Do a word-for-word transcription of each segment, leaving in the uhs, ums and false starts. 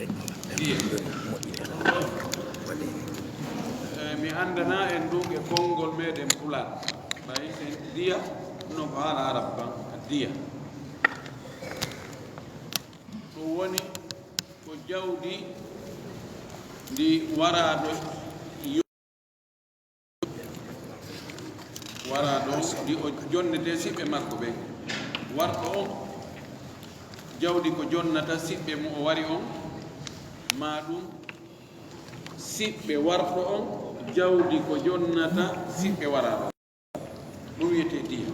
Diya. Eh, mi anndana en ɗum e konngol meɗen Pulaar. Ɓay sen diya, no ko haala Arab kan, diya. Ɗum woni ko jawdi ndi waraaɗo yo-, waraaɗo on, ndi o jonnete siɓɓe makko ɓen. Warɗo on, jawdi ko jonnata siɓɓe mo o wari on, maa ɗum siɓɓe warɗo on, jawdi ko jonnata siɓɓe waraaɗo on. Ɗum wiyetee diya.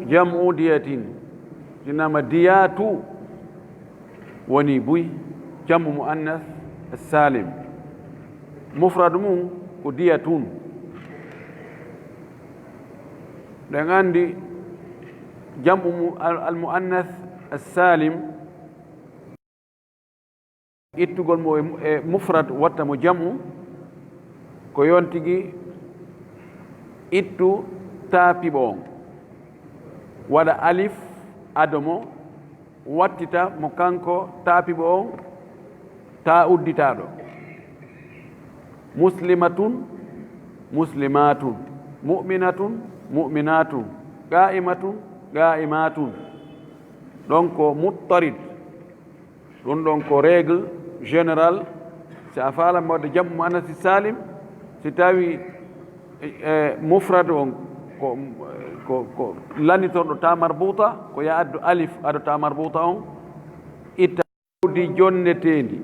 Jam'u diyatin. Sinama diyatu woni buy, jam'u mu'annas salim. Mufrad mum ko diyatun. Ɗen anndi jam'u mu-, al, al mu'annas salim, ittugol mo e, e mufrad, watta mo jam'u, ko yon tigi ittu taapiɓo on, waɗa alif ado mo, wattita mo kanko taapiɓo on, taa udditaaɗo. Muslimatun, muslimatun, mu'minatun, mu'minatun, qa'imatun, qa'imatun. Ɗon ko muttarid. Ɗum ɗon ko règle générale. Si a faalama waɗde jam'u mu'annasi salim, si tawi, eh, mufrad on ko, ko, ko lannitorɗo ta marbuta, ko ya addu alif ado ta marbuta on, itta jawdi jonneteendi.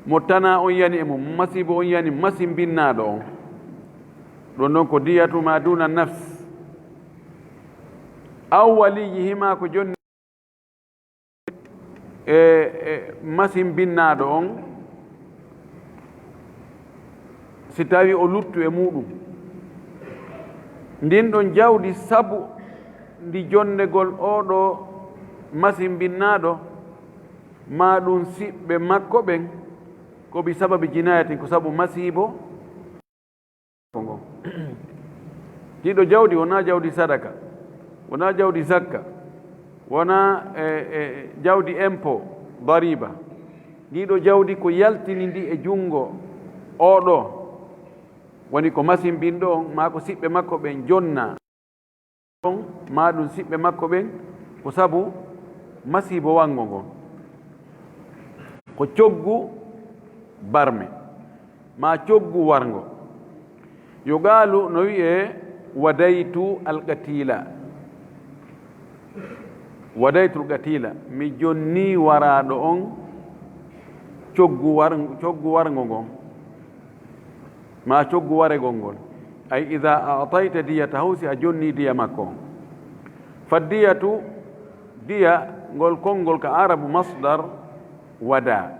Mo tana on yani e mum, masiibo on yani, masimbinnaaɗo on. Ɗum ɗon ko diyatu ma duna nafs. Aw waliyihima ko jonni e, e masimbinnaaɗo on, si tawi o luttu e muɗum. Ndin ɗon jawdi sabu ndi jonnegol oo ɗoo masimbinnaaɗo, maa ɗum siɓɓe makko ɓen, ko bi sababi jinayatin, ko sabu masiibo. Ko ngo. Ndiɗo jawdi wonaa jawdi sadaka, wonaa jawdi zakka, wonaa, e, e, jawdi impôt, dariba. Ndiɗo jawdi ko yaltini ndi e junngo oo ɗoo, woni ko masimbinɗo on, maa ko siɓɓe makko ɓen jonna on, maa ɗum siɓɓe makko ɓen, ko sabu masiibo wanngo ngon. Ko coggu barme, maa coggu warngo. Yo qaalu no wi'ee, wadaytu alqatiila. Wadaytu alqatiila, mi jonnii waraaɗo on coggu war-, coggu warngo ngon. Maa coggu waregol ngol. Ay, idaa a'tayta diyatahu, si a jonnii diya makko on. Faddiyatu, diya, ngol konngol ka Arabu masdar wada.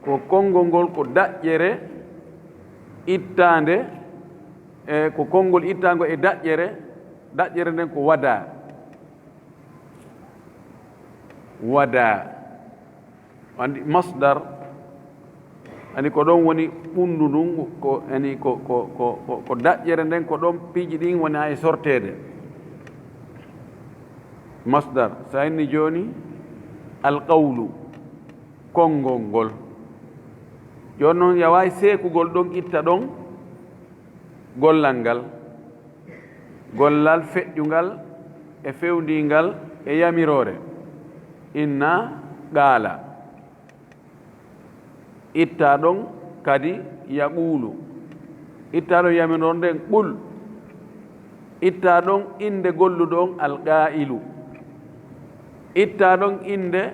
Ko konngol ngol ko daƴƴere ittaande, e ko konngol ittaango e daƴƴere, daƴƴere nden ko wada. Wada. Anndi masdar, anndi ko ɗon woni ɓunndu ndun, ko, anndi ko, ko, ko, ko, ko daƴƴere nden, ko ɗon piiji ɗin woni e sorteede. Masdar, so a inni jooni, alqawlu, konngol ngol. Jooni non, a waawi seekugol ɗon, itta ɗon gollal ngal. Gollal feƴƴungal e fewndiingal e yamiroore. Inna qaala. Ittaa ɗon kadi yaquulu. Ittaa ɗon yamiroore nden qul. Ittaa ɗon innde golluɗo on alqaa'ilu. Ittaa ɗon innde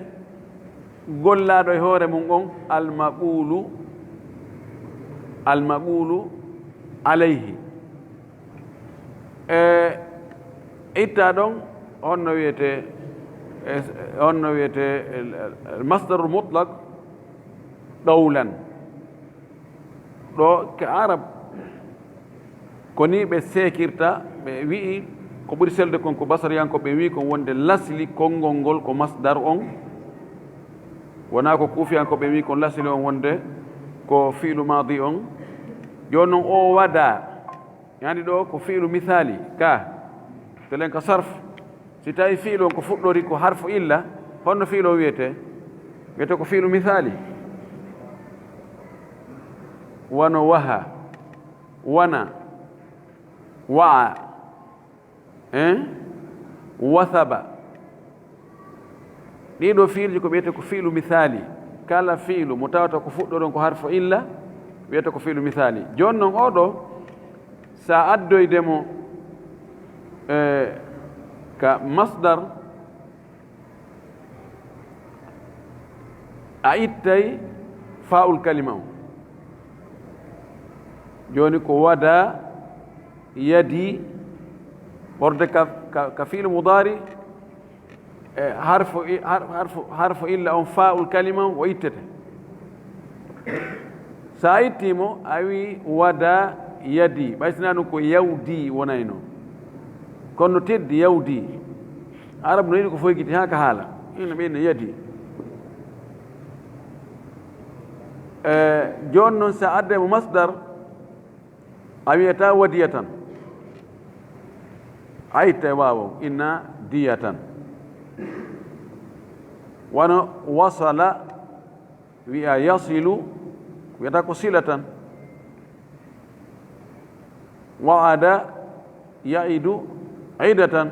gollaaɗo e hoore mum on almaquulu, almaquulu alayhi. E itta ɗon, honno wiyetee, e, honno wiyetee, el, el, el masdarul mutlaq, qawlan. Ɗo ke Arab, ko ni ɓe seekirta, ɓe wi'i, ko ɓuri selde kon ko basariyankooɓe wi'i kon wonde lasli konngol ngol ko masdar on, wonaa ko kuufiyankooɓe wi'i kon lasli on wonde ko fi'lu maadi on. Jooni non o wadaa. Yaani ɗo ko fi'lu misaali, ka. Telen ka sarf. Si tawi fiilu on ko fuɗɗori ko harfu illa, honno fiilu on wiyetee? Wiyetee ko fiilu misaali. Wano waha, wana, wa'a, hein? Wasaba. Ɗii ɗoo fiiluuji ko wiyetee ko fiilu misaali. Kala fiilu mo tawata ko fuɗɗori on ko harfu illa, wiyetee ko fiilu misaali. Jooni non oo ɗoo, sa addoyde mo, eh, ka masdar, a ittay fa'ul kalima on. Jooni ko wada, yadi, worde ka, ka, ka fi'lu mudari, e harfu i-, har-, harfu, harfu illa on fa'ul kalima on o ittete. Sa itti mo, a wi wada yadi. Ɓay sinaa ɗun ko yawdi wonayno. Kono no teddi yawdi. Arab no yiɗi ko foykiti haa ka haala. Ina ɓeyna yadi. E, jooni non sa adde mo masdar, a wiyata wadiya tan. A itta e waawo, inna diya tan. Wano wasala, wi'a yasilu, wiyata ko sila tan. Wa'ada, ya'idu, ida tan.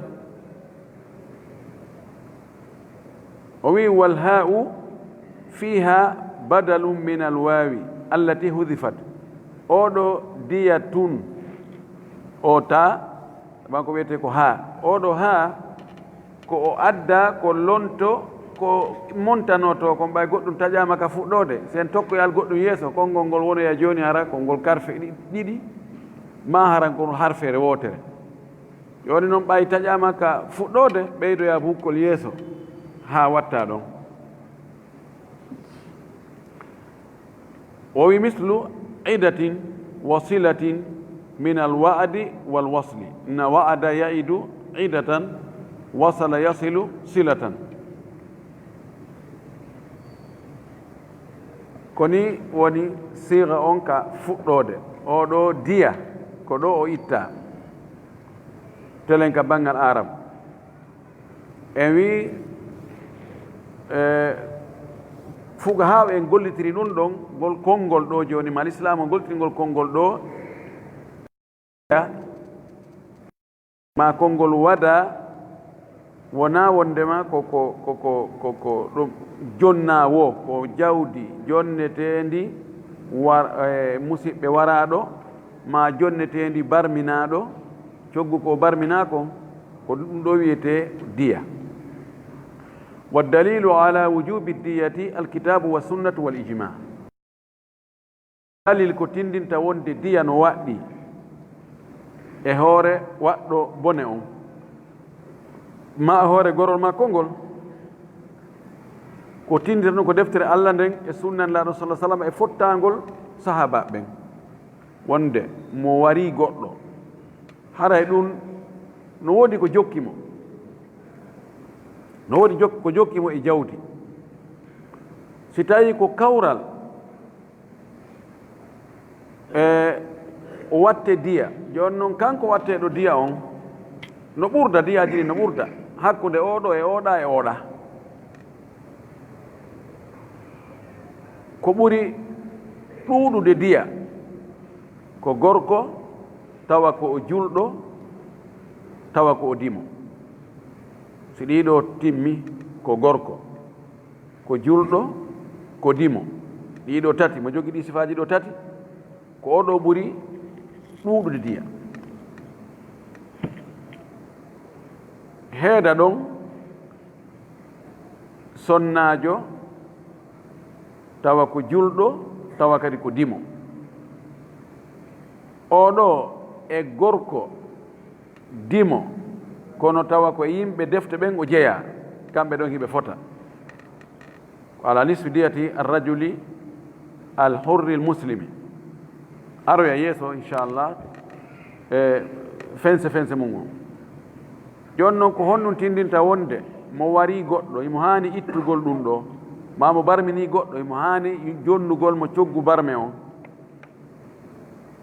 O wi, "Wal ha'u fiha badalun min al wawi allati hudifat." Oo ɗoo diya tun, oo ta, ɓan ko wiyetee ko haa. Oo ɗoo haa, ko o adda, ko lonto, ko montanoo to, kon ɓay goɗɗun taƴaama ka fuɗɗoode. Si en tokkoyal goɗɗun yeeso, konngol ngol wonoya jooni hara konngol karfe ɗi-, ɗiɗi, maa haran kon harfeere wootere. Jooni non ɓay taƴaama ka fuɗɗoode, ɓeydoya bukkol yeeso haa watta ɗon. O wi, "Mislu idatin wa silatin min al wa'di wal wasli." Na wa'ada ya'idu idatan, wasala yasilu silatan. Ko nii woni siiga on ka fuɗɗoode. Oo ɗoo diya, ko ɗoo o itta. Telen ka banngal Arab. En wi, e, fuqahaaɓe en gollitiri ɗun ɗon, ngol konngol ɗoo jooni, ma lislaamu on gollitiri ngol konngol ɗoo, ma konngol wada, wonaa wonndema ko, ko, ko, ko, ko, ko ɗum jonnaawo, ko jawdi jonneteendi war-, e, musiɓɓe waraaɗo, ma jonneteendi barminaaɗo, coggu ko barminaa kon, ko ɗum ɗoo wiyetee diya. Wa dalilu ala wujubi diyati alkitabu wa sunnatu wal ijma. Dalil ko tindinta wonde diya no waɗɗii e hoore waɗɗo bone on, ma e hoore gorol makko ngol, ko tindinta ɗum ko deftere Allah nden e sunna Nelaaɗo sallallahu alaihi wasallam e fottaangol sahaabaaɓe ɓen. Wonde mo warii goɗɗo, haray ɗum no woodi ko jokki mo. No woodi jok-, ko jokki mo e jawdi. Si tawii ko kawral, e, o watte diya. Jooni non, kanko watteeɗo diya on, no ɓurda, diyaaji ɗin no ɓurda hakkunde oo ɗoo e oo ɗaa e oo ɗaa. Ko ɓuri ɗuuɗude diya ko gorko, tawa ko o julɗo, tawa ko o dimo. Si ɗii ɗoo timmi, ko gorko, ko julɗo, ko dimo. Ɗii ɗoo tati, mo jogii ɗii sifaaji ɗoo tati, ko oo ɗoo ɓuri ɗuuɗude diya. Heeda ɗon, sonnaajo, tawa ko julɗo, tawa kadi ko dimo. Oo ɗoo e gorko dimo, kono tawa ko e yimɓe defte ɓen o jeyaa, kamɓe ɗon hiɓe fota. Ko ala nisfi diyati arrajuli alhurri almuslimi. Aroya yeeso, inchallah, e fense fense mum on. Jooni non, ko honɗum tindinta wonde mo warii goɗɗo, himo haani ittugol ɗum ɗoo, maa mo barminii goɗɗo, himo haani jonnugol mo coggu barme on?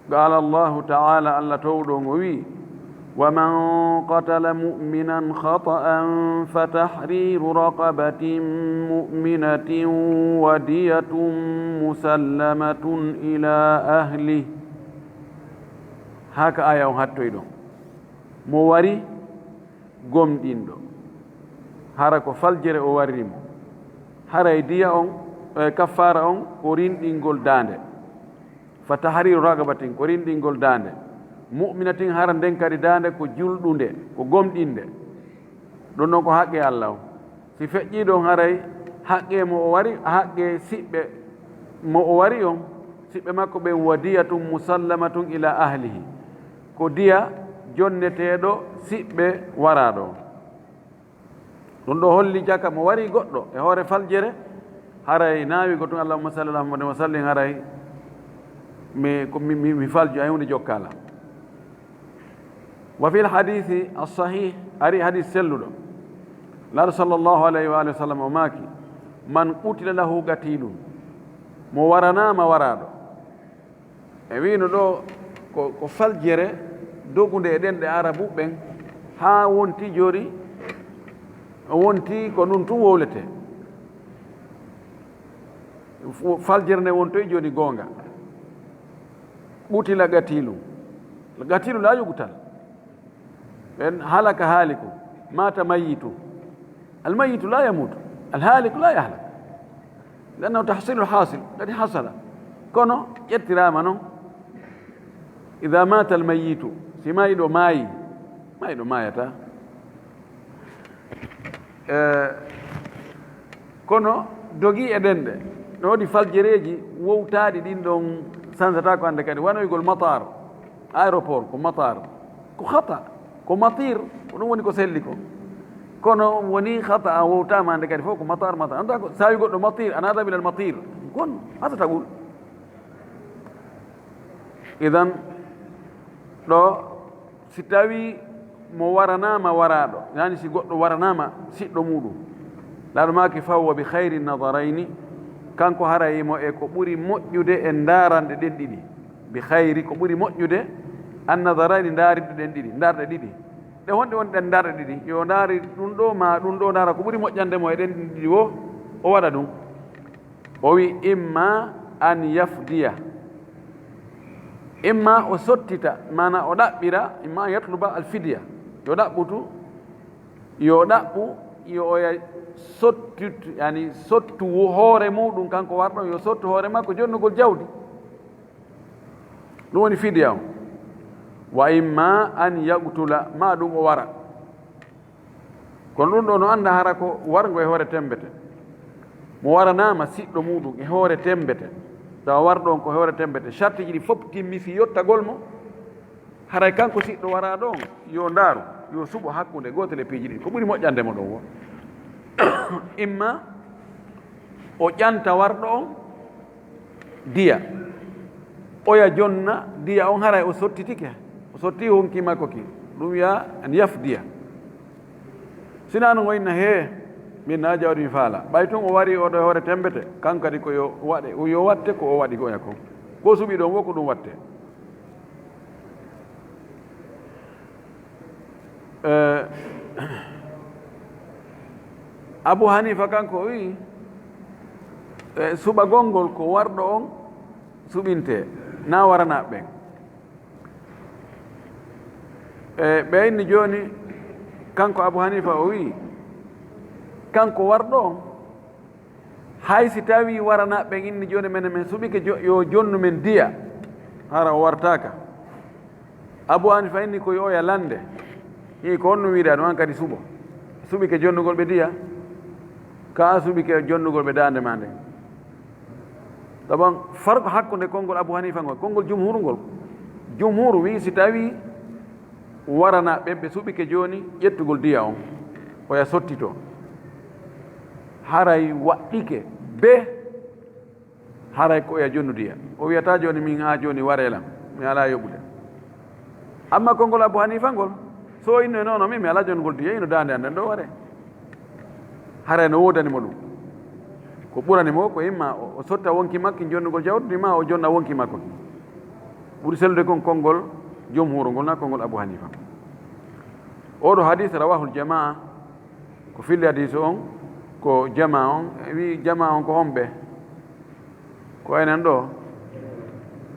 Qaala Allahu ta'ala, Allah toowɗo on o wi'i, ومن قتل مؤمنا خطأ فتحرير رقبة مؤمنة ودية مسلمة إلى أهله. Haka aya on hattoy ɗon. Mo wari gomɗinɗo, hara ko faljere o warri mo, haray diya on, e, kaffaara on ko rinɗingol daande. Fa tahriru raqabatin, ko rinɗingol daande. Mu'minatin, hara nden kadi daande ko julɗunde, ko gomɗinde. Ɗum ɗon ko haqqe Allah on. Si feƴƴii ɗon, haray haqqe mo o wari, haqqe siɓɓe mo o wari on, siɓɓe makko ɓen, wa diyatun musallamatun ila ahlihi. Ko diya jonneteeɗo siɓɓe waraaɗo on. Ɗum ɗo holli jaka mo wari goɗɗo e hoore faljere, haray naawi go tun, "Allahumma salli ala Muhammadin wa sallim," haray mi, ko mi, mi, mi falju, ay huunde jokkaala. Wa fil hadisi as-sahih, ari hadis selluɗo. Laaɗo sallallahu alayhi wa alihi wa sallam o maaki, "Man qutila lahu qatilun," mo waranaama waraaɗo. E wiino ɗo ko, ko faljere dogunde e ɗenɗe Arabu ɓen, haa wonti jooni, wonti ko ɗum tun wowletee. Fu-, faljere nde wontoy jooni goonga. Qutila qatilu. Qatilu laa yuqtal. Ɓen halaka haaliku, maata mayyitu. Almayyitu laa yamuutu, alhaaliku laa yahlak. Li'annahu tahsilu lhaasil, qad hasala. Kono ƴettiraama non, idaa maata almayyitu, si maayɗo maayi, maayɗo maayataa. Eh, kono dogii e ɗenɗe, no woodi faljereeji wowtaaɗi ɗin ɗon sansataa ko hannde kadi, wanoygol mataar, aéroport ko mataar, ko khata, ko matir, ko ɗum woni ko selli ko. Kono woni khata a wowtaama hannde kadi fof ko mataar, mataar. Anta ko saawi goɗɗo matir, ana adab ilal matir. Kon hasa tagul. Idan ɗo, si tawi mo waranaama waraaɗo, yani si goɗɗo waranaama siɗɗo muuɗum, laaɗo maaki, "Fa huwa bi khayri nadarayni," kanko haray mo e ko ɓuri moƴƴude e ndaaranɗe ɗen ɗiɗi. Bi khayri, ko ɓuri moƴƴude, an nadarayni, ndaarirɗe ɗen ɗiɗi, ndaarɗe ɗiɗi. Ɗe honɗe woni ɗen ndaarɗe ɗiɗi? Yo ndaari ɗum ɗo, ma ɗum ɗo, ndaara ko ɓuri moƴƴande mo e ɗen ɗiɗi wo, o waɗa ɗum. O wi, "Imma an yafdiya." Imma o sottita, maana o ɗaɓɓira, imma an yatluba al fidya. Yo ɗaɓɓutu, yo ɗaɓɓu, yo oya sottitu, yani sottu wo-, hoore muuɗum kanko warɗo, yo sottu hoore makko jonnugol jawdi. Ɗum woni fidya on. Wa imma an yaqtula, ma ɗum o wara. Kono ɗum ɗo no annda hara ko warngo e hoore tembete. Mo waranaama siɗɗo muuɗum e hoore tembete. Tawa warɗo on ko hoore tembete. Sartiiji ɗi fof timmi fii yottagol mo. Haray kanko siɗɗo waraaɗo on, yo ndaaru, yo suɓo hakkunde gootel e piiji ɗin. Ko ɓuri moƴƴande mo ɗon wo. Imma o ƴanta warɗo on diya. Oya jonna diya on, haray o sottitike. O sotti honki makko ki. Ɗum wiya an yafdiya. Sinaa no o inna, "Hee, min na jawdi mi faala." Ɓay tun o wari o ɗo e hoore tembete, kanko kadi ko yo waɗe, yo watte ko o waɗi goya kon. Ko suɓi ɗon wo ko ɗum watte. Eh, Abu Hanifa kanko o wi'i, eh, suɓagol ngol ko warɗo on suɓinte, na waranaaɓe ɓen. E ɓe inni jooni, kanko Abu Hanifa o wi'i, kanko warɗo on, hay si tawii waranaaɓe ɓen inni jooni, menen men suɓike jo-, yo jonnu men diya, hara o wartaaka. Abu Hanifa inni ko yo oya lande. Hii ko honno wiide ɗum an kadi suɓo? Suɓike jonnugol ɓe diya, ka a suɓike jonnugol ɓe daande ma nden. Taban farqu hakkunde konngol Abu Hanifa ngol, konngol jumhuru ngol. Jumhuru wi'i si tawii waranaaɓe ɓe suɓike jooni ƴettugol diya on, oya sottito. Haray waɗɗike be, haray ko oya jonnu diya. O wi'ata jooni, "Min haa jooni waree lan, mi alaa yoɓude." Amma konngol Abu Hanifa ngol, so o inno e noon, "Min mi alaa jonnugol diya, ino daande an nden ɗo waree." Haray no woodani mo ɗum. Ko ɓurani mo ko imma o, o sotta wonki makki jonnugol jawdi, ma o jonna wonki makko ki. Ɓuri sellude kon konngol jumhuru ngol, na konngol Abu Hanifa. Oɗo hadis rawahul jamaa, ko filli hadis on, ko jamaa on, e wi jamaa on ko homɓe? Ko enen ɗo?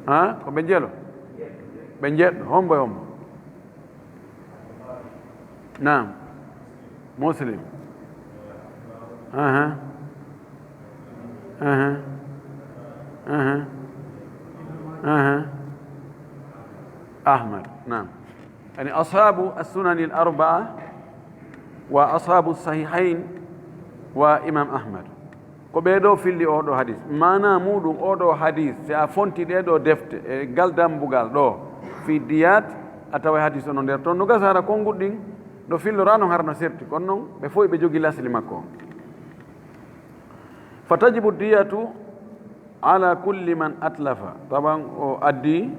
Ha? Ko ɓe jelo? Ɓe jeɗɗo, hombo e hombo? Naam. Muslim. Aha. Aha. Aha. Aha. Ahmad. Naam. Yani ashabu as-sunani al-arba'a wa ashabu sahihain wa Imam Ahmad. Ko ɓee ɗoo filli oo ɗoo hadis. Maanaa muuɗum oo ɗoo hadis, si a fonti ɗee ɗoo defte e ngal dammbugal ɗoo, fii diyaat, a taway hadis on no nder ton. No gasa hara konguɗi ɗin no filloraa non hara no serti, kono non ɓe fof ɓe jogii lasli makko on. Fa tajibu diyatu ala kulli man atlafa. Taban o addi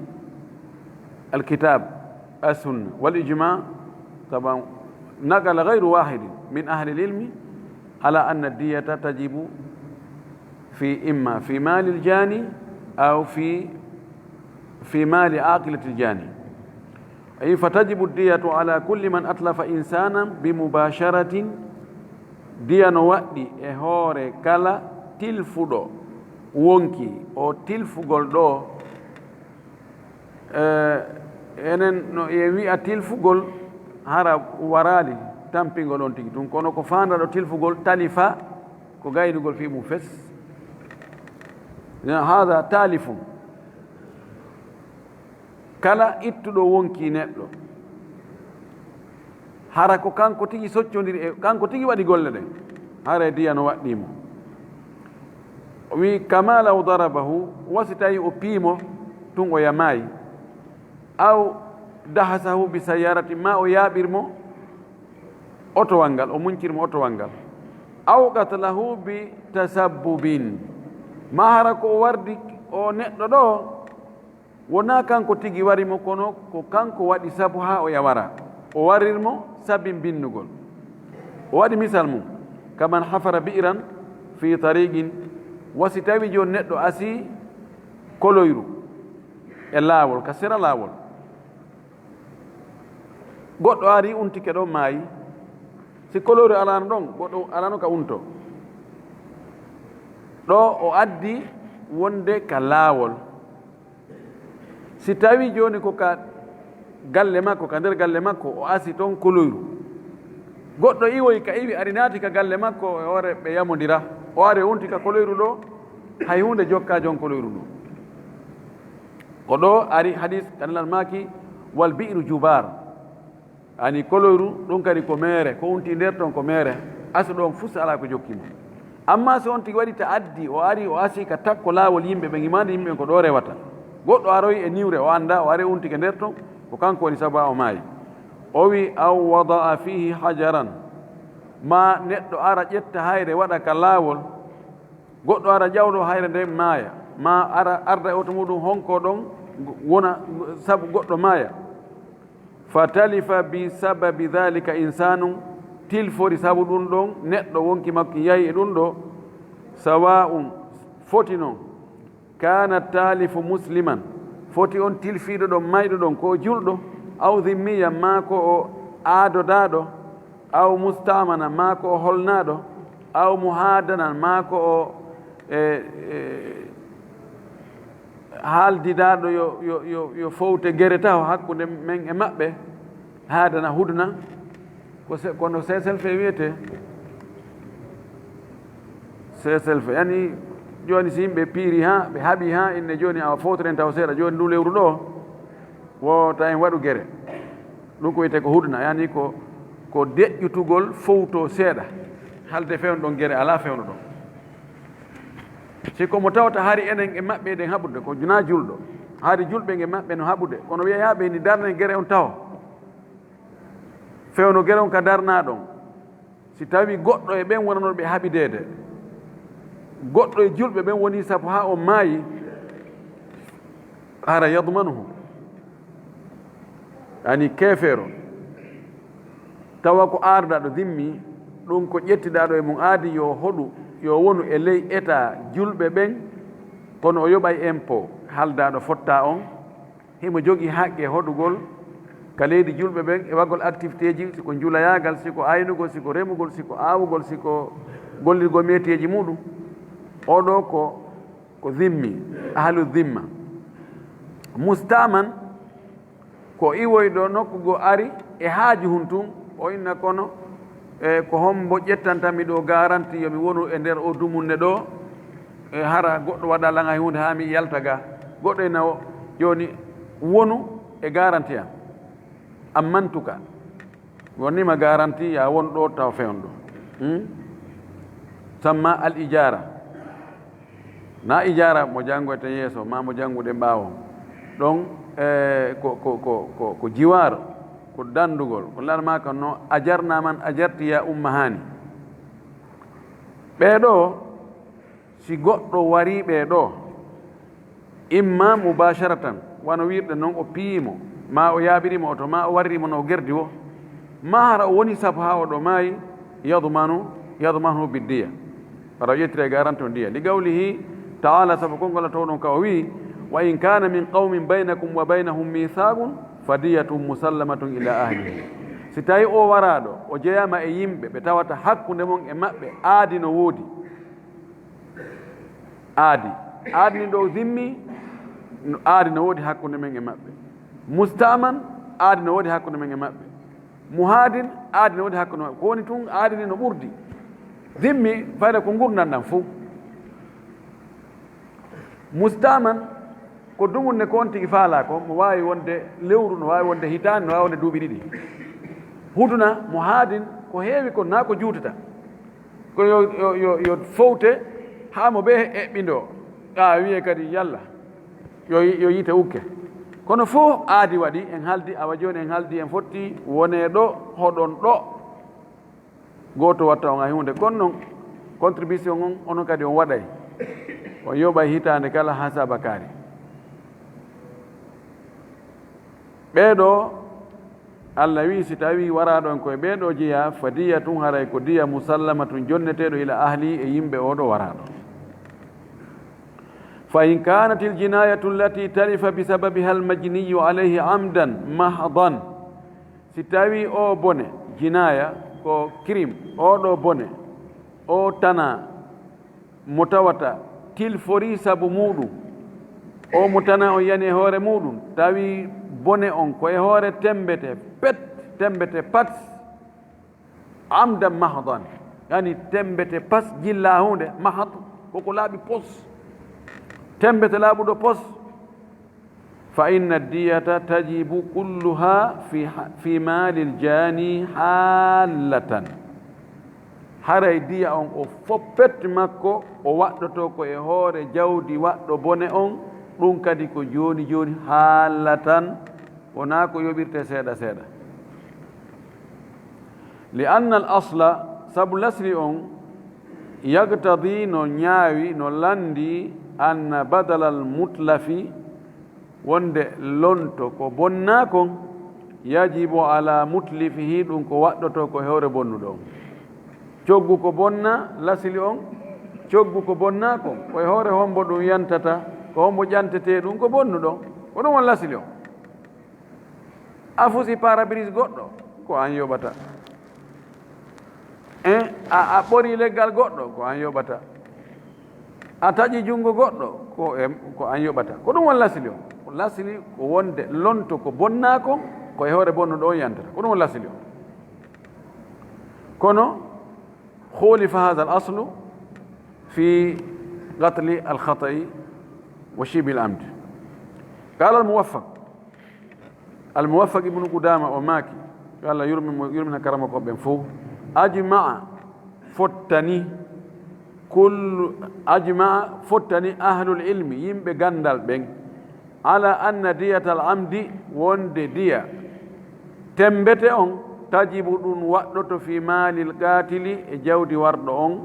alkitab, assunna, wal ijma. Taban naqala gayru wahidin min ahli lilmi ala anna diyata tajibu fi imma fi mali ljani aw fi, fi mali aqilati ljani. Ay, fa tajibu diyatu ala kulli man atlafa insanan bi mubasharatin. Diya no waɗɗi e hoore kala tilfuɗo wonki. O tilfugol ɗoo, eh, enen no e wi'a tilfugol, hara waraali tampingol on tigi tun, kono ko faandaɗo tilfugol, talifa, ko gaynugol fii mum fes. Hada talifun. Kala ittuɗo wonki neɗɗo, hara ko kanko tigi soccondiri e, kanko tigi waɗi golle ɗen, hara e diya no waɗɗii mo. O wi, kama law darabahu, wa si tawi o pii mo, tun o yamaayi. Aw dahasahu bi sayyarati, ma o yaaɓir mo otowal ngal, o muncir mo otowal ngal. Aw qatalahu bi tasabbubin, ma hara ko o wardi o neɗɗo ɗoo, wonaa kanko tigi wari mo, kono ko kanko waɗi sabu haa o yawara. O warir mo sabi binnugol. O waɗi misal mum, kaman hafara bi'ran fi tariqin, wa si tawi jooni neɗɗo asii koloyru e laawol, ka sera laawol. Goɗɗo ari untike ɗon maayi. Si koloyru alaano ɗon, goɗɗo alaano ka unto. Ɗoo o addi wonde ka laawol. Si tawi jooni ko ka galle makko, ka nder galle makko, o asi ton koloyru. Goɗɗo iwoyi ka iwi, ari naati ka galle makko, e hoore ɓe yamondira. O ari o wonti ka koloyru ɗoo, hay huunde jokkaa jon koloyru ndun. Ko ɗoo ari hadis, ka nelal maaki, wal bi'ru jubar. Ani koloyru, ɗum kadi ko meere, ko wonti nder ton ko meere, aso ɗon fus alaa ko jokki mo. Amma so on tigi waɗi ta'addi, o ari, o asi ka takko laawol yimɓe ɓen, imaande yimɓe ɓen ko ɗo rewata. Goɗɗo aroyi e niwre, o anndaa, o ari, o wuntike nder ton, ko kanko woni sabu o maayi. O wi, "Aw wada'a fihi hajaran." Ma neɗɗo ara ƴetta hayre waɗa ka laawol, goɗɗo ara ƴawɗo hayre nden maaya, ma ara arda e oto muɗum honko ɗon wona sabu goɗɗo maaya. Fatalifa bi sababi dhalika insanun, tilfori sabu ɗum ɗon neɗɗo wonki makko yahi e ɗum ɗo, sawa'un, foti non, kana talifu musliman, foti on tilfiiɗo ɗon mayɗo ɗon ko o julɗo, aw dhimmiyan, maa ko o aadodaaɗo, aw musta'manan, maa ko o holnaaɗo, aw muhadanan, maa ko o, e, e, haaldidaaɗo yo, yo, yo, yo fowte gere taho hakkunde men e maɓɓe, haadana, hudna, ko se-, kono seeselfe wiyetee. Seeselfe, yani, jooni si yimɓe piiri haa, ɓe haɓi haa, inne jooni awa fowtoren taw seeɗa, jooni ndu lewru ɗo, wota en waɗu gere. Ɗum ko wiyetee ko hudna, yani ko, ko deƴƴutugol fowto seeɗa. Halde fewndo ɗon gere alaa fewndo ɗon. Si ko mo tawata hari enen e maɓɓe eɗen haɓude, ko junaa julɗo. Hari julɓe e maɓɓe no haɓude, kono wiya yaaɓe ni darnen gere on taho. Fewndo gere on ka darnaa ɗon. Si tawi goɗɗo e ɓen wonanooɓe haɓideede, goɗɗo e julɓe ɓen woni sabu haa on maayi, hara yadmanuhu. Yani keefeero, tawa ko aardaaɗo dimmi, ɗum ko ƴettidaaɗo e mum aadi yo hoɗu, yo wonu e ley etaa julɓe ɓen, kono o yoɓay impôt, haldaaɗo fottaa on, himo jogii haqqe hoɗugol ka leydi julɓe ɓen e waɗgol activité ji, si ko njulayaagal, si ko aynugol, si ko remugol, si ko aawugol, si ko gollirgol métier ji muɗum. Oɗo ko, ko zimmi, ahlu zimma. Mustaman, ko iwoyɗo nokku goo ari e haaju hun tun, o inna kono, e ko hombo ƴettantammi ɗoo garanti yo mi wonu e nder o dumunne ɗoo, e hara goɗɗo waɗa lan hay huunde haa mi yalta ga. Goɗɗo ina o, jooni wonu e garanti an. Ammantuka. Wonnima garanti ya won ɗo taw fewn ɗo. Hmm? Samma al ijara. Na ijara mo janngoyte yeeso, ma mo jannguɗen ɓaawo. Ɗon, eh, ko, ko, ko, ko, ko jiwaar, ko dandugol. Ko lanma kan no ajarna man ajarti ya umma hani. Ɓee ɗo, si goɗɗo warii ɓee ɗo, imma mubasharatan, wano wirɗe non o piyii mo, ma o yaaɓiri mo oto, ma o warri mo no o gerdi wo, ma hara o woni sabu haa o ɗo maayi, yadmanu, yadmanu biddiya. Hara o ƴettira e garanti on diya. Li qawlihi ta'ala, sabu konngol Alla towɗon ka o wi'i, "Wa in kana min qawmin baynakum wa baynahum mithaqun, fadiyatun musallamatun ila ahlihi." Si tawi o waraaɗo, o jeyaama e yimɓe ɓe tawata hakkunde mon e maɓɓe aadi no woodi. Aadi. Aadi ni ɗo zimmi, no aadi no woodi hakkunde men e maɓɓe. Mustaman, aadi no woodi hakkunde men e maɓɓe. Muhadin, aadi no woodi hakkunde maɓɓe. Ko woni tun, aadi ni no ɓurdi. Zimmi, fayda ko ngurndan ɗan fow. Mustaman, ko dumunne ko on tigi faalaa ko, mo waawi wonde lewru, no waawi wonde hitaande, no waawi wonde duuɓi ɗiɗi. Huduna, muhadin, ko heewi ko, naa ko juutata. Ko yo, yo, yo, yo fowte haa mo ɓe eɓɓindoo. Ɓaa wi'e kadi yalla, yo, yo yiite ukke. Kono fof aadi waɗi, en haaldi, awa jooni en haaldi, en fotti wonee ɗo, hoɗon ɗo. Gooto watta on hay huunde. Kono noon, contribution on, onon kadi on waɗay. On yoɓay hitaande kala haa saabakaari. Ɓee ɗoo, Alla wi'i, si tawii waraaɗo on koye ɓee ɗoo jeyaa, fa diya tun haray ko diya musallamatun jonneteeɗo ila ahli e yimɓe oo ɗoo waraaɗo. Fa in kanatil jinayatu allati talifa bi sababiha al majniyu alayhi amdan mahdan, si tawii oo bone, jinaya ko crime, oo ɗoo bone, oo tanaa, mo tawata tilforii sabu muuɗum, oo mo tanaa on yani e hoore muuɗum, tawi bone on ko e hoore temmbete pet, temmbete pat, amdan mahdan, yani temmbete pas jillaa huunde, mahad ko ko laaɓi pos, temmbete laaɓuɗo pos, fa inna diyata tajibu kulluha fi, fi maalil jaani haalatan. Haray diya on o fof pet makko o waɗɗoto ko e hoore jawdi waɗɗo bone on, ɗum kadi ko jooni jooni haalatan, wonaa ko yoɓirte seeɗa seeɗa. Li anna al asla, sabu lasli on, yagtadi no ñaawi, no lanndi, anna badalal mutlafi, wonde lonto ko bonnaa kon, yajibu ala mutlifihi, ɗum ko waɗɗoto ko e hoore bonnuɗo on. Coggu ko bonnaa, lasli on, coggu ko bonnaa kon, ko e hoore hombo ɗum yantata, ko hombo ƴantetee ɗum ko bonnuɗo on. Ko ɗum woni lasli on. A fusi parabrise goɗɗo, ko an yoɓata. En, a, a ɓori leggal goɗɗo, ko an yoɓata. A taƴi junngo goɗɗo, ko e, ko an yoɓata. Ko ɗum woni lasli on. Ko lasli ko wonde lonto ko bonnaa kon, ko e hoore bonnuɗo on yantata. Ko ɗum woni lasli on. Kono, khulifa hadha al aslu fi qatli al khata'i wa shibi al amd. Qala al muwaffaq, Al-Muwaffaq ibnu Qudaama o maaki, yo Allah yurmin mo, yurmina karamokooɓe ɓen fof, ajma'a fottani, kullu, ajma'a fottani ahlul ilmi, yimɓe ganndal ɓen, ala anna diyatal amdi, wonde diya temmbete on, tajibu ɗum waɗɗoto fi maalil qaatili, e jawdi warɗo on,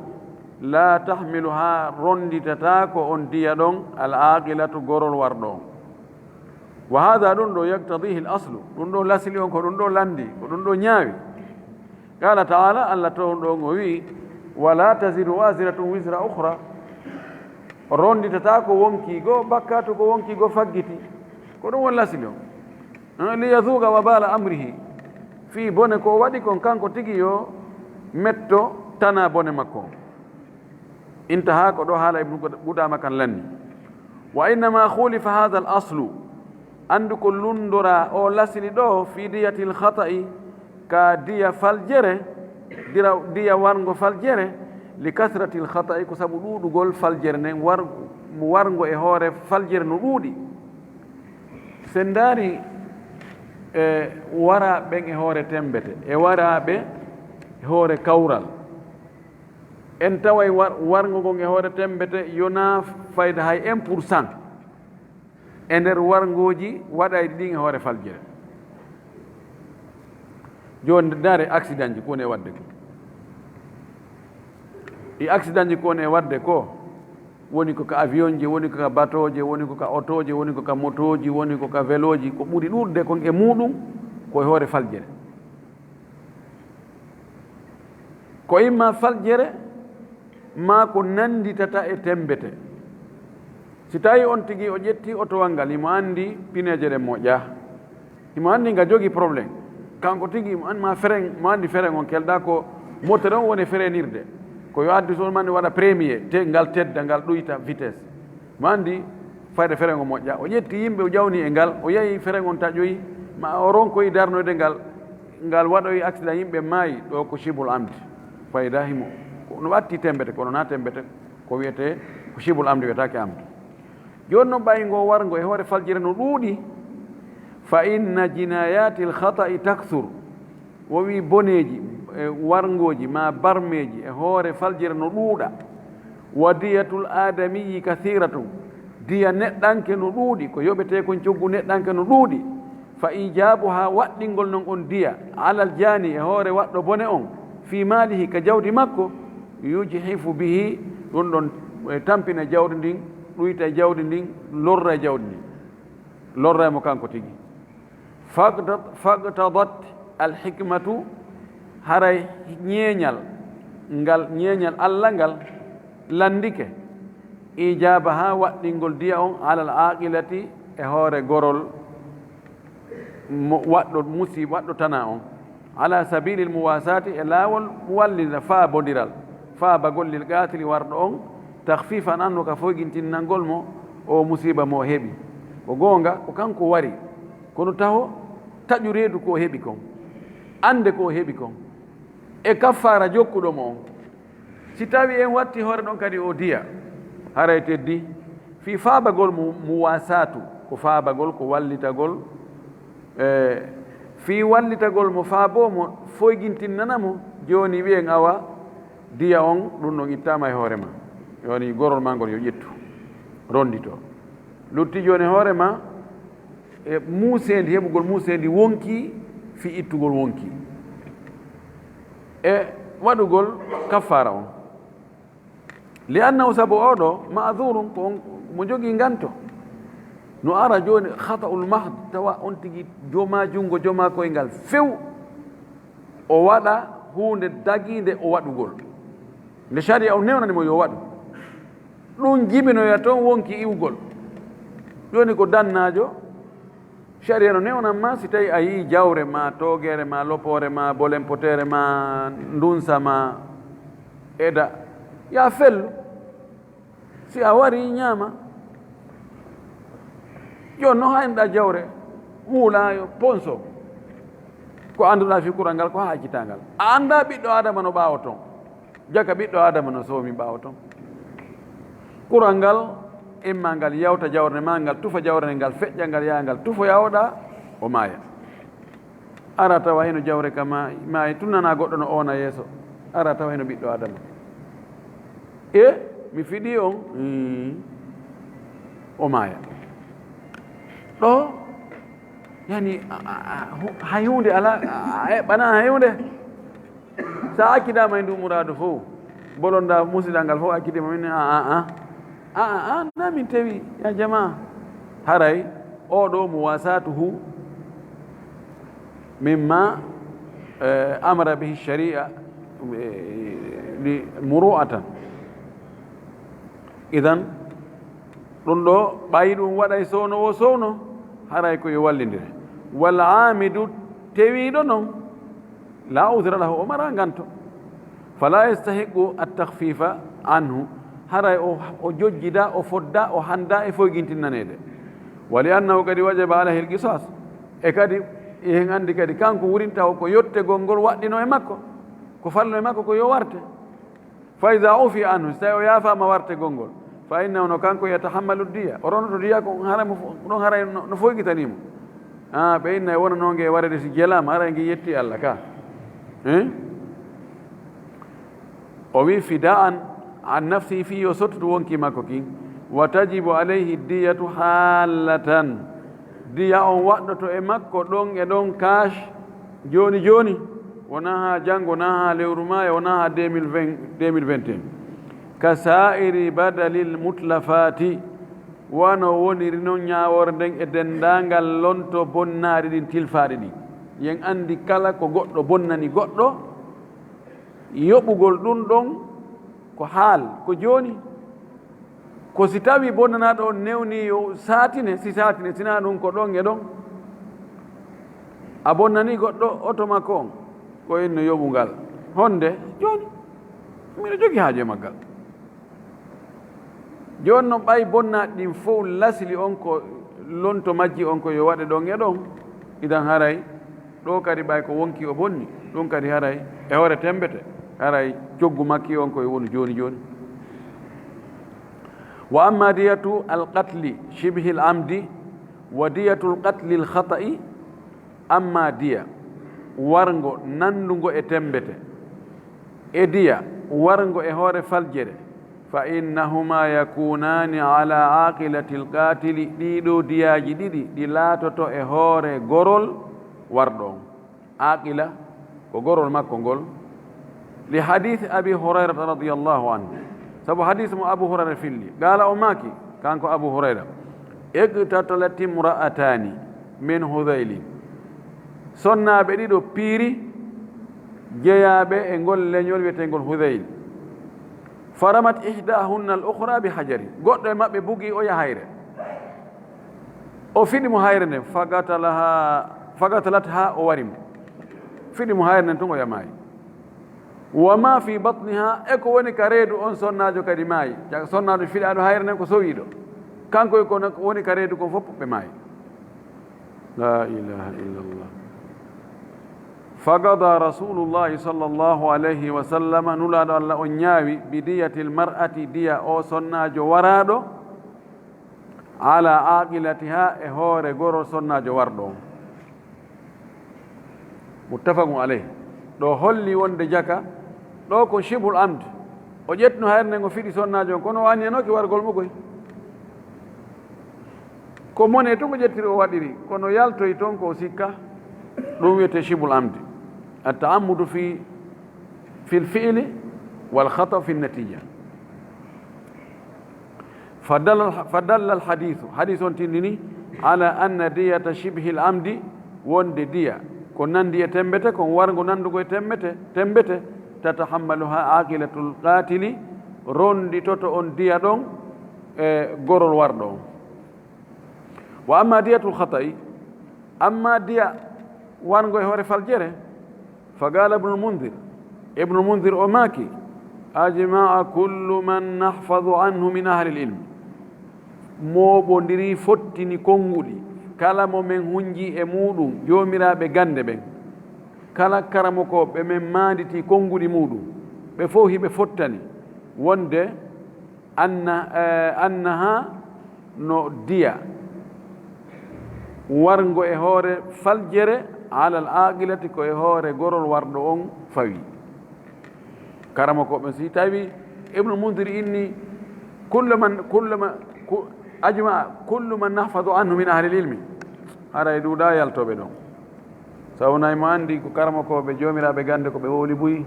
la tahmilu haa ronnditataako on diya ɗon, al aaqilatu gorol warɗo on. Wa hada ɗum ɗo yaqtadihi al aslu, ɗum ɗo lasli on ko ɗum ɗo lanndi, ko ɗum ɗo ñaawi. Qala taala, Allah toon ɗo o wi'i, wala taziru waziratun wizra ukhra, ronnditataa ko wonkii goo, bakkaatu ko wonkii goo faggiti. Ko ɗum woni lasli on. Li yazuqa wabala amrihi, fii bone ko o waɗi kon, kanko tigi yo metto tana bone makko. Intaha, ko ɗo haala Ibnu Qudama kan lanni. Wa innama khulifa hadha al aslu, anndu ko lunndora o lasli ɗo, fi diyatil khata'i, ka diya faljere, dira-, diya warngo faljere, li kasratil khata'i, ko sabu ɗuuɗugol faljere nden, war-, mo warngo e hoore faljere no ɗuuɗi. Sen ndaari, e, waraaɓe ɓen e hoore temmbete, e waraaɓe e hoore kawral, en taway war-, warngo ngon e hoore temmbete yonaa fayda hay un pour cent e nder warngooji waɗayɗi ɗin e hoore faljere. Jooni ndaare accident ji ko woni e waɗde ko. Ɗi accident ji ko woni e waɗde ko, woni ko ka avion ji, woni ko ka bateau ji, woni ko ka oto ji, woni ko ka moto ji, woni ko ka vélo ji, ko ɓuri ɗuuɗude kon e muuɗum ko e hoore faljere. Ko imma faljere, maa ko nannditata e temmbete. Si tawi on tigi o ƴetti otowal ngal, himo anndi pineeje ɗen moƴƴaa, himo anndi nga jogii problème, kanko tigi himo anndi ma frein, mo anndi frein on kelɗaa ko moteur on woni freinirde, ko yo addu so on mani waɗa premier, te ngal tedda, ngal ɗuyta vitesse. Mo anndi fayde frein on moƴƴaa. O ƴetti yimɓe, o ƴawni e ngal, o yahi frein on taƴoyi, ma o ronkoyi darnoyde ngal, ngal waɗoyi accident, yimɓe maayi, ɗo ko shibhul amd. Fayda himo, ko no ɓatti temmbete, kono na temmbete, ko wiyetee ko shibhul amd, wiyetaake amd. Jooni non ɓay ngo warngo e hoore faljere no ɗuuɗi, fa inna jinayatil khata'i takthur. O wii boneeji, e, warngooji maa barmeeji e hoore faljere no ɗuuɗa. Wa diyatul aadamiyyi kathiratun, diya neɗɗanke no ɗuuɗi, ko yoɓetee kon coggu neɗɗanke no ɗuuɗi. Fa ijabuha, waɗɗingol non on diya, alal jaani, e hoore waɗɗo bone on, fii maalihi, ka jawdi makko, yujhifu bihi, ɗum ɗon, e, tampina jawdi ndin, ɗuyta e jawdi ndin, lorra e jawdi ndin, lorra e mo kanko tigi. Faqta-, faqtadat al hikmatu, haray ñeeñal ngal, ñeeñal Alla ngal lanndike, ijabaha, waɗɗingol diya on, alal aqilati, e hoore gorol mo waɗɗo musiba, waɗɗo tana on, ala sabilil muwasati, e laawol wallida, faabondiral, faabagol, lil qatili, warɗo on, takhfifan anhu, ka foygintinnangol mo o musiba mo heɓi. Ko goonga, ko kanko wari, kono taho taƴu reedu ko o heɓi kon, annde ko o heɓi kon, e kaffaara jokkuɗo mo on. Si tawi en watti hoore ɗon kadi o diya, haray teddi fii faabagol mu, muwasatu, ko faabagol, ko wallitagol, e, fii wallitagol mo, faabo mo, foygintinnana mo, jooni wiyen awa, diya on, ɗum ɗon ittaama e hoore ma. Woni gorol ma ngol yo ƴettu, rondito. Lutti jooni hoore ma, e muuseendi, heɓugol muuseendi wonki fii ittugol wonki. E waɗugol kaffaara on. Li annahu, sabu oo ɗoo, ma'dhurun, ko on mo jogii nganto. No ara jooni khata'ul mahd, tawa on tigi jomaa junngo, jomaa koyngal few, o waɗa huunde dagiinde o waɗugol. Nde sharia on newnani mo yo waɗu. Ɗum jibinoya toon wonki iwgol. Jooni ko dannaajo, sharia no newnan ma, si tawi a yii jawre ma, toogeere ma, lopoore ma, bolempoteere ma, ndunsa ma, eda, ya fellu. Si a wari, ñaama. Jooni no haynɗa jawre, huulaayo, ponso. Ko annduɗaa fii kural ngal, ko haa accitaa ngal. A anndaa ɓiɗɗo Aadama no ɓaawo toon. Jaka ɓiɗɗo Aadama no soomi ɓaawo toon. Kural ngal, imma ngal yawta jawre ma, ngal tufa jawre nde, ngal feƴƴa, ngal yaha, ngal tufoya, oɗa, o maaya. Ara tawa hino jawre ka ma-, maayi, tun nana goɗɗo no oona yeeso. Ara tawa hino ɓiɗɗo Aadama. E, mi fiɗi on, mm, o maaya. Ɗo, yani, a, a, a, hu-, hay huunde alaa, a, a, a eɓɓanaa hay huunde. Sa accidaama e ndu muraadu fof, bolonda musidal ngal fof accidima min, a, a, a. A, a, a, na min tewi, ya jama. Haray, oo ɗoo muwasatuhu mimma, eh, amara bihi sharia, eh, li muru'atan. Idan, ɗum ɗoo, ɓay ɗum waɗay sowno wo sowno, haray ko yo wallindire. Wal aamidu, tewiiɗo noon, laa udra lahu, o maraa nganto. Falaa yastahiqqu at-takhfiifa anhu, haray o, o jojjidaa, o foddaa, o hanndaa e foygintinnaneede. Wa li annahu qad wajaba alayhi al-qisaas, e kadi, en anndi kadi, kanko wurin taw ko yottegol ngol waɗɗinoo e makko, ko falloo e makko ko yo warte. Fa iza ufiya anhu, so tawi o yaafaama wartegol ngol, fa innahu, no kanko, yatahammalu diya, o ronoto diya ko haray mo fo-, ɗon haray no, no foygitanimo. Ah, ɓe inna e wona noon nge warede si jelaama, haray nge yetti Allah ka. Eh? O wi fidaan an nafsi, fii yo sottudu wonki makko kin. Wa tajibu alayhi diyatu haalatan. Diya on waɗɗoto e makko ɗon e ɗon, kaash, jooni jooni. Wonaa haa janngo, naa haa lewru maayo, wonaa haa deux mille vingt, deux mille vingt et un. Ka saa'iri badalil mutlafaati, wano woniri non ñaawoore nden e denndaangal lonto bonnaaɗi ɗin, tilfaaɗi ɗin. Yen anndi kala ko goɗɗo bonnani goɗɗo, yoɓugol ɗun ɗon ko haal, ko jooni. Ko si tawi bonnanaaɗo on newni yo saatine, si saatine, sinaa ɗun ko ɗon e ɗon. A bonnani goɗɗo oto makko on, ko inno yoɓungal. Honde? Jooni, miɗo jogi haaju e maggal. Jooni non ɓay bonnaaɗi ɗin fow lasli on ko lonto majji on ko yo waɗe ɗon e ɗon. Idan haray ɗo kadi ɓay ko wonki o bonni, ɗun kadi haray e hoore tembete, haray coggu makki on ko e wonu jooni jooni. Wa amma diyatu al-qatli shibhi al-amdi wa diyatu al-qatli al-khata'i, amma diya warngo nandungo e tembete, e diya warngo e hoore faljere, fa innahuma yakunaani ala aqilati al-qatili, ɗii ɗoo diyaaji ɗiɗi ɗi laatoto e hoore gorol warɗo on. Aqila ko gorol makko ngol. Li hadith Abi Hurayrata radiyallahu anhu, sabu hadith mo Abu Hurayra filli, qaala, o maaki, kanko Abu Hurayra, iqtatalat imra'atani min Hudhaylin, sonnaaɓe ɗiɗo piiri jeyaaɓe e ngol leñol wiyeteengol Hudhayl. Faramat ihdahunna al-ukhra bi hajarin. Goɗɗo e maɓɓe bugi oya hayre. O fiɗi mo hayre nden, fagatalaha, fagatalatha, o wari mo. Fiɗi mo hayre nden tun oya maayi. Wa ma fi batniha, e ko woni ka reedu on sonnaajo kadi maayi. Caka sonnaajo fiɗaaɗo hayre nden ko sowiiɗo. Kanko e ko woni ka reedu kon fof ɓe maayi. La ilaha illallah. Fagada Rasulullahi sallallahu alayhi wa sallama, Nulaaɗo Allah on ñaawi, bi diyatil mar'ati, diya o sonnaajo waraaɗo, ala aqilatiha, e hoore goro sonnaajo warɗo on. Muttafaqun alayh. Ɗo holli wonde jaka, ɗo ko shibhul amd. O ƴettuno hayre nden o fiɗi sonnaajo on, kono o aniyanoke wargol mo koy. Ko mone tun ko ƴettiri o waɗiri, kono yaltoyi ton ko o sikka, ɗum wiyetee shibhul amdi. At-ta'ammudu fi, fil fi'li wal khata fi natija. Fadalla, fadalla al hadithu, hadith on tindini, ala anna diyata shibhil amdi, wonde diya ko nandi e tembete, kon warngo nandugo e tembete, tembete, tatahammaluha aqilatul qatili, ronditoto on diya ɗon e gorol warɗo on. Wa amma diyatul khata'i, amma diya warngo e hoore faljere, fa qala Ibnul Munzir, Ibnul Munzir o maaki, ajma'a kullu man nahfadu anhu min ahlil ilm, mooɓondiri, fottini konnguɗi, kala mo men hunji e muuɗum joomiraaɓe gannde ɓen, kala karamokooɓe men maanditi konnguɗi muuɗum, ɓe fow hiɓe fottani wonde anna, eh, annaha, no diya warngo e hoore faljere, alal aqilati, ko e hoore gorol warɗo on fawi. Karamokooɓe, si tawi Ibnu Mundir inni, kullu man, kullu man, ku-, ajma kullu man nahfadu anhu min ahlil ilmi, haray ɗuuɗa yaltooɓe ɗon. Sabu nay mo anndi ko karamokooɓe, joomiraaɓe gannde, ko ɓe wowli buy.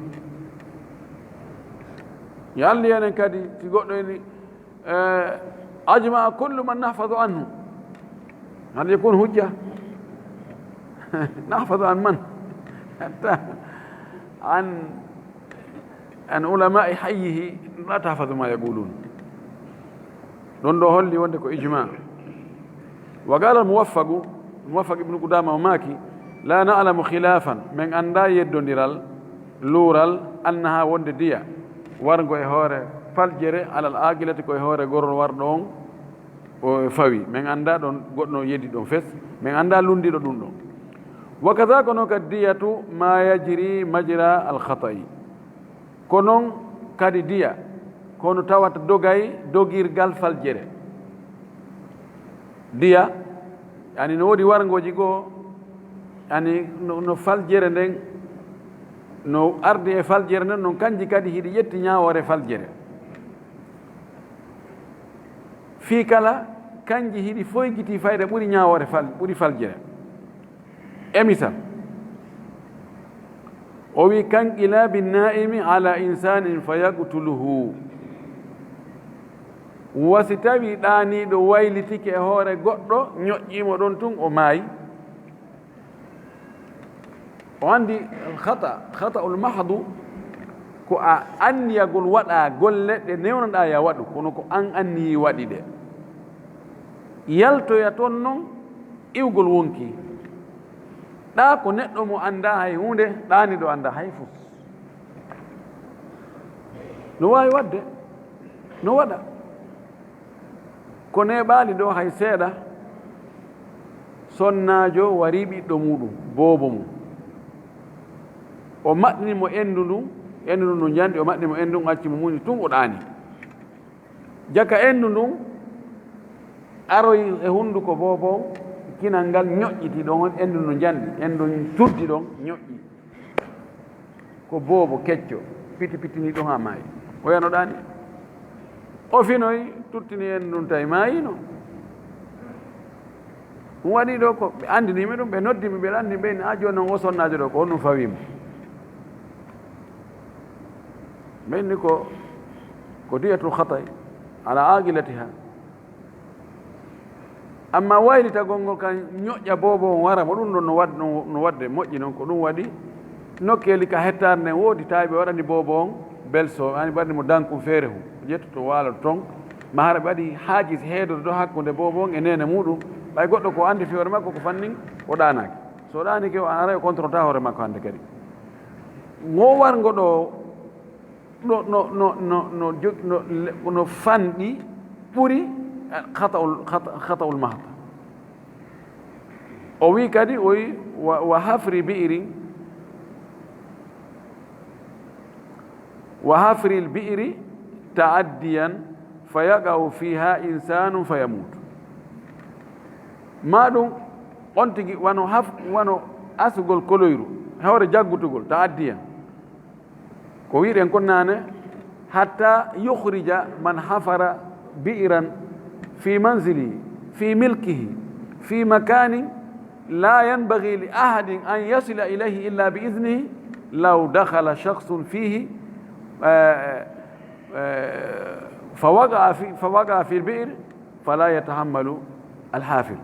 Yalli enen kadi, si goɗɗo ini, eh, ajma kullu man nahfadu anhu. Hal yakun hujja? Nahfadu an man? Hatta an, an ulama'i hayyihi la tahfadu ma yaqulun. Ɗon ɗo holli wonde ko ijma. Wa qala al-Muwaffaqu, Muwaffaq ibnu Qudama o maaki, "La na'lamu khilafan, men anndaa yeddondiral, luural, annaha wonde diya, warngo e hoore faljere, alal aqilati ko e hoore gorol warɗo on, o fawi. Men anndaa ɗon goɗɗo no yeddi ɗon fes, men anndaa lunndiiɗo ɗum ɗon. Wa kadha kono ka diyatu ma yajri majra al khata'i." Ko noon kadi diya, kono tawata dogay dogirgal faljere. Diya, yani no woodi warngooji goo, yani no, no faljere nden, no ardi e faljere nden, non kanji kadi hiɗi ƴetti ñaawoore faljere. Fii kala, kanji hiɗi foygiti fayda ɓuri ñaawoore fal-, ɓuri faljere. E misal, o wi, "Kan qilabi naimi ala insanin fa yaqtuluhu." Wa si tawi ɗaaniiɗo waylitike e hoore goɗɗo, ñoƴƴiimo ɗon tun, o maayi. O anndi khata, khata ul mahdu, ko a anniyagol waɗa golle ɗe newnoɗaa ya waɗu, kono ko an anniyi waɗi ɗe. Yaltoya ton non, iwgol wonki. Ɗa ko neɗɗo mo anndaa hay huunde, ɗaaniiɗo anndaa hay fus. No waawi waɗde, no waɗa. Ko neeɓaali ɗo hay seeɗa, sonnaajo warii ɓiɗɗo muuɗum, boobo mum. O maɗni mo enndu ndun, enndu ndun no njanɗi, o maɗni mo enndu ndun, acci mo muuni tun, o ɗaani. Jaka enndu ndun aroyi e hunnduko boobo on, kinal ngal ñoƴƴiti ɗon, on enndu no njanɗi, enndu ndun tuddi ɗon, ñoƴƴi. Ko boobo kecco, piti pitini ɗon haa maayi. O yanoɗaani. O finoyi, tuttini enndu ndun tawi maayiino. Ɗum waɗi ɗo ko ɓe anndini mi ɗum, ɓe noddi mi, ɓe anndi, ɓe inni, "A jooni non o sonnaajo ɗo, ko honɗum fawii mo?" Ɓe inni ko, ko diyatul khata'i ala aqilatiha. Amma waylitagol ngol kan ñoƴƴa boobo on wara mo, ɗum ɗon no wad-, no, no waɗde moƴƴi non, ko ɗum waɗi nokkeeli ka hettaade nden woodi tawi ɓe waɗani boobo on belso, ani ɓe waɗani mo dankun feere hu, ƴettoto waaloto ton, ma hara ɓe waɗi haajis heedoto ɗo hakkunde boobo on e neene muuɗum, ɓay goɗɗo ko anndi fii hoore makko ko fannin o ɗaanaaki. So o ɗaanike o haray o contrôlata hoore makko hannde kadi. Ngo warngo ɗo no, no, no, no, no jog-, no, le-, no fanɗi ɓuri, eh, khata'ul, khata-, khata'ul mahd. O wi kadi, o wi, "Wa, wa hafri bi'rin, wa hafril bi'ri ta'addiyan fa yaqa'u fiha insanun fa yamutu." Ma ɗum on tigi wano haf-, wano asugol koloyru, hawre jaggutugol, ta'addiyan. Ko wi'ɗen kon naane, "Hatta yukhrija man hafara bi'ran fi manzili, fi milkihi, fi makani la yanbaghi li ahadin an yasila ilayhi illa bi idnihi, law dakhala shakhsun fihi, eh, eh, fa waqa'a fi, fa waqa'a fil bi'r, fala yatahammalu al hafir."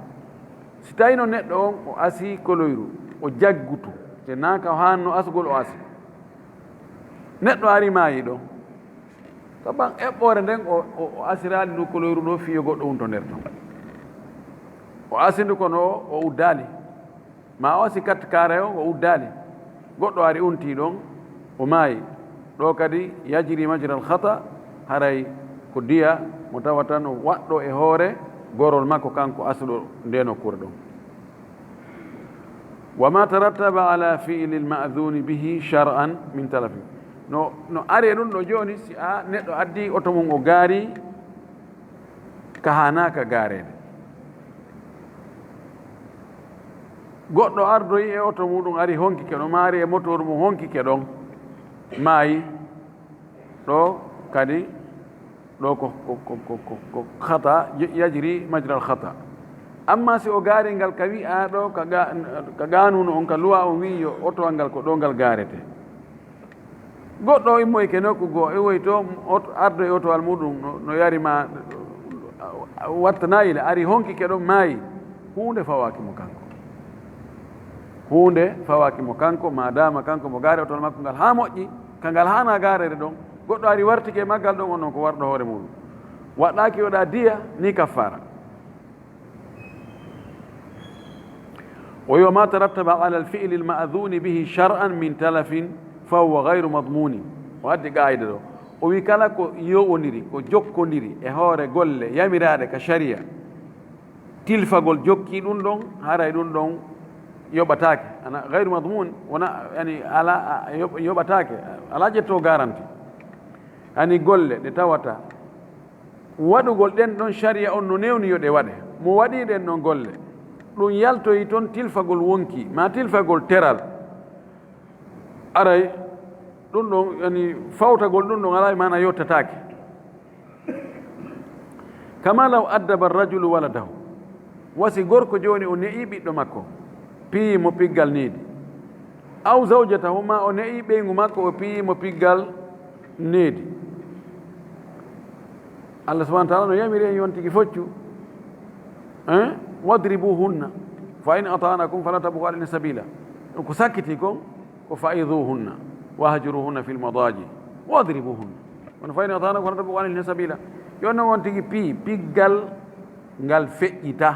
Si tawino neɗɗo on o asi koloyru, o jaggutu, te naaka o haanno asugol o asi. Neɗɗo ari maayi ɗo. Saban eɓɓoore nden o, o, o asiraali ndu koloyru ɗo fii yo goɗɗo wonto nder ton. O asi ndu kono o, o uddaali. Ma o asi katti kaare on o uddaali. Goɗɗo ari unti ɗon, o maayi. Ɗo kadi yajri majral khata, haray ko diya mo tawata no waɗɗo e hoore gorol makko kanko asuɗo nde nokkuure ɗon. Wa ma tarattaba ala fi'lil ma'dhuni bihi shar'an min talafin. No, no ari e ɗum ɗo jooni, si a neɗɗo addi oto mum o gaari ka haanaaka gaareede. Goɗɗo ardoyi e oto muɗum ari honkike ɗon, ma ari e motoru mum honkike ɗon, maayi. Ɗo kadi, ɗo ko, ko, ko, ko, ko, ko khata, y-, yajri majral khata. Amma si o gaari ngal ka wi'a ɗo, ka ga-, ka ganuno on, ka luwa on wi'i yo otowal ngal ko ɗo ngal gaarete. Goɗɗo o immoyke nokku goo, iwoy to, oto, ardo e otowal muɗum, no, no yari ma, wattanayi le, ari honkike ɗon maayi. Huunde fawaaki mo kanko. Huunde fawaaki mo kanko, ma dama kanko mo gaari otowal makko ngal haa moƴƴi, ka ngal haana gaarede ɗon, goɗɗo ari wartike e maggal ɗon, on non ko warɗo hoore muɗum. Waɗɗaaki waɗa diya, ni kaffara. O wi, "وما ترتب على الفعل المأذون به شرعا من تلف فهو غير مضمون." O addi qaayida ɗo. O wi, kala ko yowondiri, ko jokkondiri e hoore golle yamiraaɗe ka sharia, tilfagol jokki ɗum ɗon, haray ɗum ɗon yoɓataake. Ana gayru madmun, wona, yani, ala, a, yoɓ-, yoɓataake, ala ƴetto garanti. Ani golle ɗe tawata waɗugol ɗen ɗon sharia on no newni yo ɗe waɗe. Mo waɗi ɗen ɗon golle, ɗum yaltoyi ton tilfagol wonki, ma tilfagol teral. Aray, ɗum ɗon, yani, fawtagol ɗum ɗon alaa e maana yottataake. Kama law addaba rajulu waladahu. Wasi gorko jooni o ne'i ɓiɗɗo makko, piyi mo piggal needi. Aw zawjatahu, ma o ne'i ɓeyngu makko, o piyi mo piggal needi. Allah subhanahu wa ta'ala no yamiri en yon tigi foccu. Eh? "Wadribuhunna. Fa in ata'anakum fala tabghu alayhinna sabila." Ɗum ko sakkiti kon, ko "Fa'izuhunna. Wahjuruhunna fil madaji. Wadribuhunna. Kono fa in ata'anakum fala tabghu alayhinna sabila." Yo non on tigi pii, piggal ngal feƴƴita.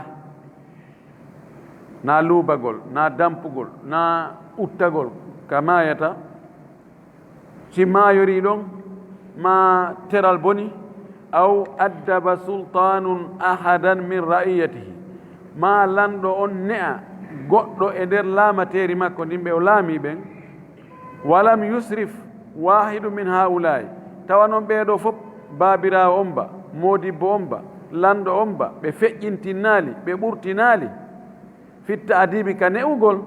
Na luubagol, na dampugol, na uttagol, ka maayata. Si maayorii ɗon, ma teral boni, aw addaba sultaanun ahadan min ra'iyatihi, ma lanɗo on ne'a goɗɗo e nder laamateeri makko ndin, ɓe o laamii ɓen, walam yusrif waahidu min haa'ulaa'i, tawa non ɓee ɗoo fof, baabiraawo on ba, moodibbo on ba, lanɗo on ba, ɓe feƴƴintinnaali, ɓe ɓurtinaali, fi ta'dibi, ka ne'ugol,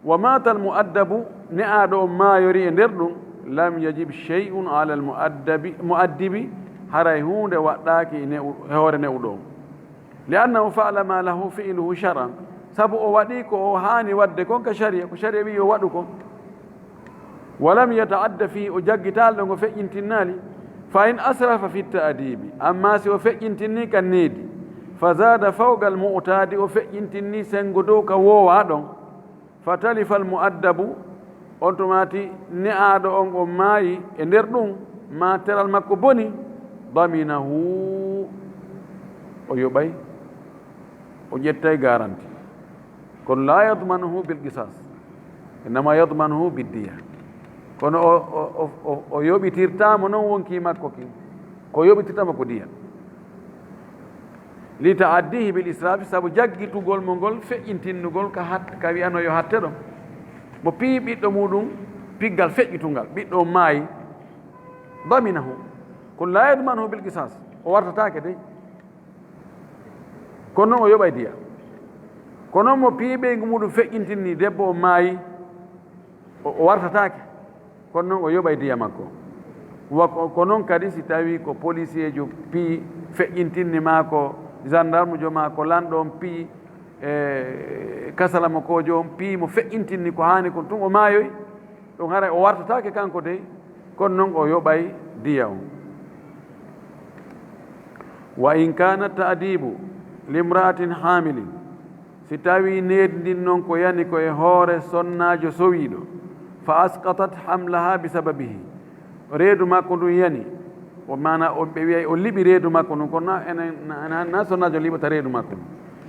wa maatal mu'addabu, ne'aaɗo on maayorii e nder ɗum, lam yajib shay'un alal mu'addabi, mu'addibi, haray huunde waɗɗaaki e ne'u-, e hoore ne'uɗo on. Li annahu fa'ala ma lahu fi'luhu shar'an, sabu o waɗii ko o haani waɗde kon ka sharia, ko sharia wi'i yo waɗu kon. Walam yata'adda fii, o jaggitaali ɗon, o feƴƴintinnaali. Fa in asrafa fi ta'dibi, amma si o feƴƴintinnii ka needi, fa zaada fawqal mu'taadi, o feƴƴintinnii senngo dow ka woowaa ɗon, fa talifa al mu'addabu, on tumaati ne'aaɗo on, on maayi e nder ɗum, ma teral makko boni, daminahu, o yoɓay, o ƴettay garanti. Kono, la yadmanuhu bil qisas, innama yadmanuhu bid diya. Kono o, o, o, o, o yoɓitirtaamo non wonkii makko kin. Ko yoɓitirtaamo ko diya. Li ta'addihi bil israfi, sabu jaggitugol mo ngol, feƴƴintinnugol ka hat-, ka wi'ano yo hatte ɗon. Mo piyi ɓiɗɗo muɗum piggal feƴƴitungal, ɓiɗɗo on maayi, daminahu. Kono, la yadmanuhu bil qisas, o wartataake dey. Kono non o yoɓay diya. Kono non mo piyi ɓeyngu muɗum feƴƴintinni, debbo on maayi, o, o wartataake. Kono non o yoɓay diya makko. Wa ko, ko non kadi si tawi ko policier jo piyi feƴƴintinni, maa ko gendarme jo, maa ko lanɗo on piyi, e kasala mo koojo on piyi mo feƴƴintinni ko haani kon, tun o maayoy. Ɗum haray o wartataake kanko dey, kono non o yoɓay diya on. Wa in kana ta'dibu limra'atin hamilin, si tawii needi ndin non ko yani ko e hoore sonnaajo sowiiɗo, fa asqatat hamlaha bi sababihi, reedu makko ndun yani, o maana o, ɓe wi'ay o liɓi reedu makko ndun, kono na enen, na, na, na sonnaajo liɓata reedu makko ndun.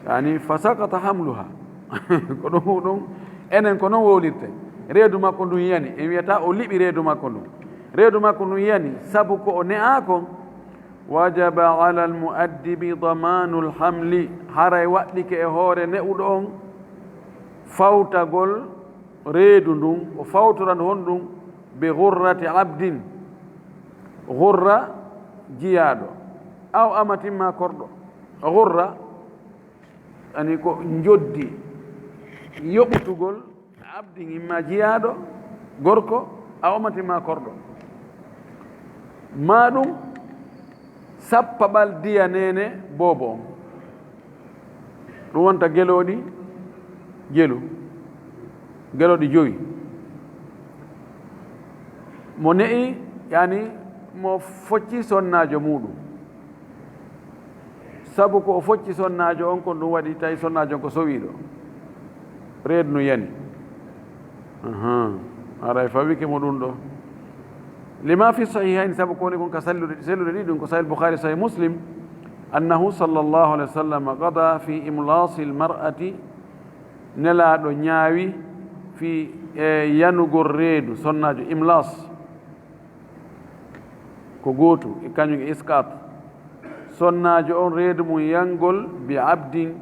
Yani, fa saqata hamluha. Ko ɗum, ɗum, enen ko non wowlirte. Reedu makko ndun yani, en wiyata o liɓi reedu makko ndun. Reedu makko ndun yani, sabu ko o ne'aa kon. Wajaba ala al mu'addibi damanul hamli, haray waɗɗike e hoore ne'uɗo on fawtagol reedu ndun, o fawtora ndu honɗum? Bi ghurrati abdin, ghurra jiyaaɗo, aw amatin ma korɗo. Ghurra, ani ko njoddi yoɓutugol abdin, imma jiyaaɗo gorko, aw amatin ma korɗo. Ma ɗum sappaɓal diya neene boobo on. Ɗum wonta gelooɗi jelu, gelooɗi jowi. Mo ne'i, yani mo focci sonnaajo muuɗum. Sabu ko o focci sonnaajo on, kon ɗum waɗi tawi sonnaajo on ko sowiiɗo. Reedu no yani. Ahan. Haray fawike mo ɗum ɗo. Lima fi sahihayn, sabu ko woni kon ka sallude, sellude ɗiɗi, ɗum ko Sahih Bukhari, Sahih Muslim, annahu sallallahu alayhi wa sallam qada fi imlasi al mar'ati, Nelaaɗo ñaawi fii e yanugol reedu sonnaajo, imlas, ko gootu e kañum e isqaat. Sonnaajo on reedu mum yangol bi abdin,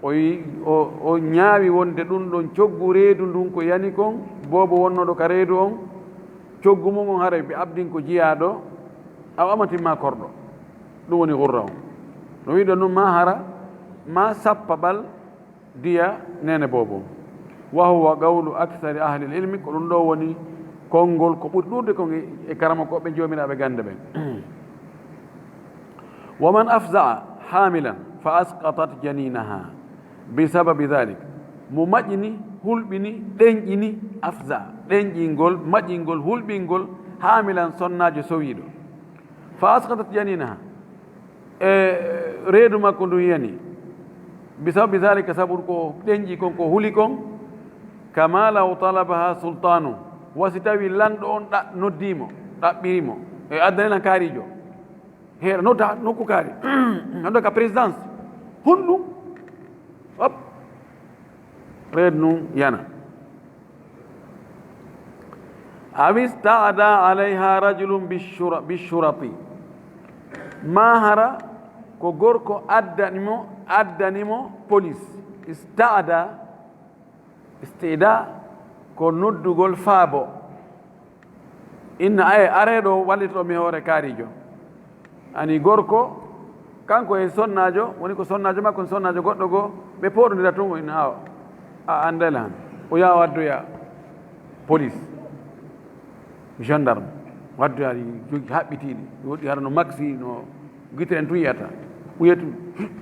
o yi-, o, o ñaawi wonde ɗum ɗon coggu reedu ndun ko yani kon, boobo wonnooɗo ka reedu on, coggu mum on haray bi abdin ko jiyaaɗo, aw amatin maa korɗo. Ɗum woni gurra on. No wiɗo nun maa hara, maa sappaɓal diya neene boobo. Wa huwa qawlu akthari ahli ilmi, ko ɗum ɗo woni konngol ko ɓuri ɗuuɗude kon e, e karamokooɓe joomiraaɓe gannde ɓen. Wa man afza'a hamilan fa asqatat janinaha bi sababi dhalik. Mo maƴini, hulɓini, ɗenƴini, afza'a, ɗenƴingol, maƴingol, hulɓingol, hamilan sonnaajo sowiiɗo. Fa asqatat janinaha. E reedu makko ndun yani. Bi sababi dhalika, sabu ko ɗenƴi kon, ko huli kon. Kama law talabaha sultanu. Wa si tawi lanɗo on ɗa-, noddii mo, ɗaɓɓiri mo. E addani lan kaarijo. Heera, nodda nokku kaari. Nodda ka présidence. Honɗum? Hop. Reedu ndun yana. Aw ista'da alayha rajulun bishura-, bishurati. Maa hara ko gorko addani mo, addani mo police. Ista'da, istida ko noddugol faabo. Inna, aye, aree ɗo, wallitoɗon mi hoore kaarijo. Ani gorko, kanko e sonnaajo, woni ko sonnaajo makko, sonnaajo goɗɗo goo, ɓe pooɗondira tun, o inna, awa, a anndayla han. O yaha o addoya police, gendarme, o addoya ɗi jogi haɓɓitiiɗi, woɗɗi hara no maxi, no gitere en tun yiyata. O yiya tun,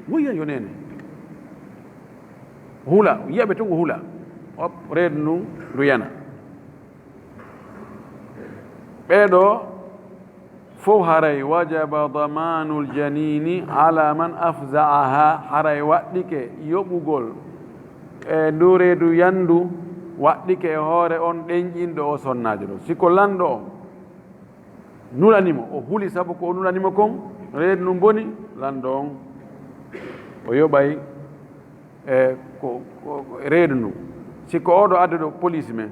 woyya yo neene. Hula, o yiya ɓe tun o hula. Hop, reedu ndun ndu yana. Ɓee ɗoo fow haray wajaba damanul janini ala man afza'aha, haray waɗɗike yoɓugol e ndu reedu yandu, waɗɗike e hoore on ɗenƴinɗo o sonnaajo ɗo. Si ko lanɗo on nulani mo, o huli sabu ko o nulani mo kon, reedu ndun boni, lanɗo on o yoɓay e ko, ko, ko reedu ndu. Si ko oɗo adduɗo police men.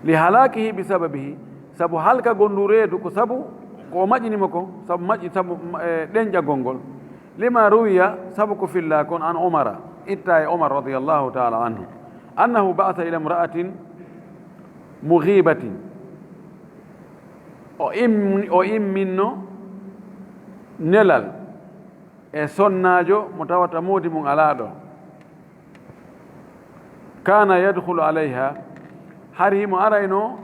Li halakihi bi sababihi, sabu halkagol ndu reedu ko sabu ko o maƴini mo kon, sabu maƴi, sabu, e, ɗenƴagol ngol. Lima ruwiya, sabu ko fillaa kon an Umara, itta e Umar radiyallahu ta'ala anhu. Annahu ba'atha ila imra'atin mughibatin. O im-, o imminno nelal e sonnaajo mo tawata moodi mum alaa ɗo. Kana yadkhulu alayha, hari himo arayno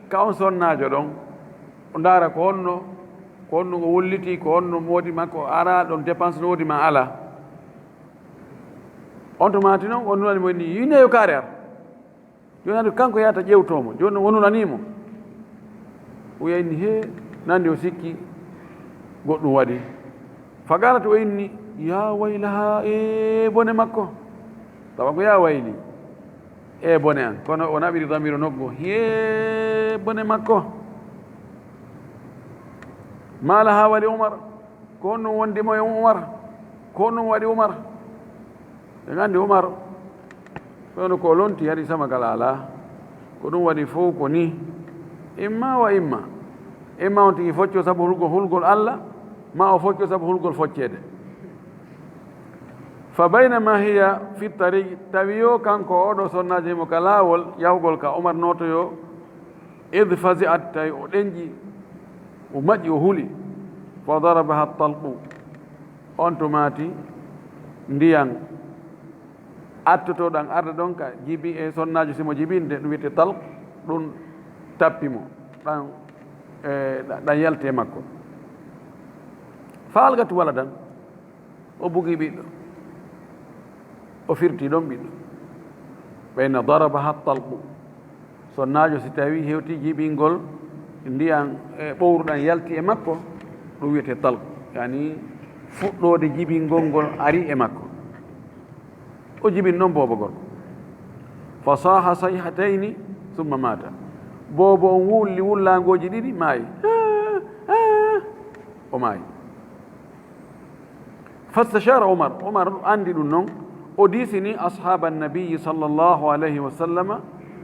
ka on sonnaajo ɗon, o ndaara ko honno, ko honno o wolliti, ko honno moodi makko ara ɗon, dépense no woodi ma alaa. On tuma tigi non, o nulani mo ni, yinneyo kaari ar. Jooni hannde kanko yahata ƴeewtoo mo. Jooni o nulanii mo. O wiya inni, "Hee, nandi o sikki goɗɗum waɗi." Fa qaalat, o inni, "Yaa waylahaa, ee bone makko." Tawa ko yaa wayli. "Ee bone an." Kono o naɓiri damiiru nokku. "Hee bone makko." Maa lahaa wali Umar. Ko honɗum wondi mo e Umar? Ko honɗum waɗi Umar? En anndi Umar, kono ko o lonti hari sama kala alaa. Ko ɗum waɗi fof ko ni, imma wa imma. Imma on tigi focco sabu hulgol, hulgol Alla, ma o focco sabu hulgol focceede. Fa baynama hiya fi tariq, tawi yo kanko oɗo sonnaajo himo ka laawol yahugol ka Umar nootoyo, id fazi'at, tawi o ɗenƴi, o maƴi, o huli. Fa darabaha talqu, on tumaati ndiyan attoto ɗan arda ɗon ka jibi e sonnaajo, simo jibinde, ɗum wiyetee talq, ɗum tappi mo, ɗan, e, ɗan yalti e makko. Fa algat waladan, o bugi ɓiɗɗo, o firti ɗon ɓiɗɗo. Ɓeyna darabaha talqu, sonnaajo si tawi hewti jibingol ndiyan e ɓowru ɗan yalti e makko, ɗum wiyetee talq, yani fuɗɗoode jibingol ngol ari e makko. O jibin ɗon boobo gorko. Fa saaha sayhatayni summa maata. Boobo on wulli wullaangooji ɗiɗi, maayi. Haa, haa, o maayi. Fastashara Umar, Umar anndi ɗum non, O diisini ashaaba nabiyyi sallallahu alayhi wa sallama,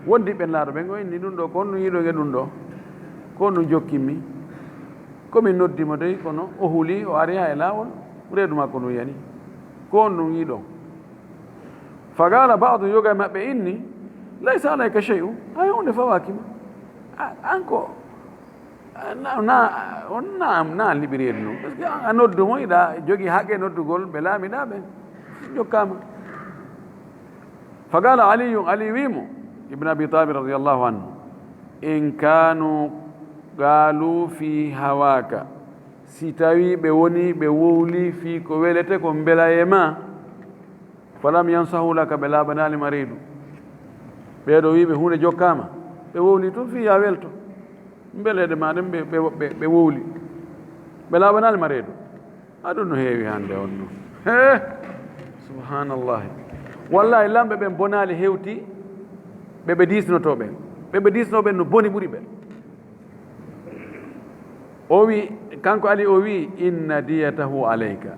wondi ɓen laaɗo ɓen, o inni ɗum ɗo, ko honɗum yiɗon e ɗum ɗo? Ko honɗum jokkimmi? Ko min noddi mo dey, kono o huli, o ari haa e laawol, reedu makko ndun yani. Ko honɗum yiɗon? Fa qaala ba'du, yoga e maɓɓe inni, laysa alayka shay'un, hay huunde fawaaki ma. A, an ko, na, na, on na, na liɓireeɗo non. Parce que an a noddu mo, iɗa jogii haqqe noddugol ɓe laamiɗaa ɓen. Jokkaama. Fa qaala Aliyun, Ali wii mo, Ibn Abi Talib radiyallahu anhu, in kaanu qaalu fi hawaaka, si tawii ɓe wonii ɓe wowlii fii ko welete ko mbela e maa, falam yansahu laka, ɓe laaɓanaali ma reedu. Ɓee ɗoo wii ɓe huunde jokkaama, ɓe wowlii tun fii yo a welto. Mbeleeɗe maa ɗen ɓe, ɓe, ɓe, ɓe wowli. Ɓe laaɓanaali ma reedu. Aɗum no heewi hannde on non. Hee! Subhaanallahi. Wallahi, lamɓe ɓen bonaali hewti ɓe ɓe diisnotoo ɓen. Ɓe ɓe diisnoo ɓen no boni ɓuri ɓe. O wi, kanko Ali o wi, inna diyatahu alayka.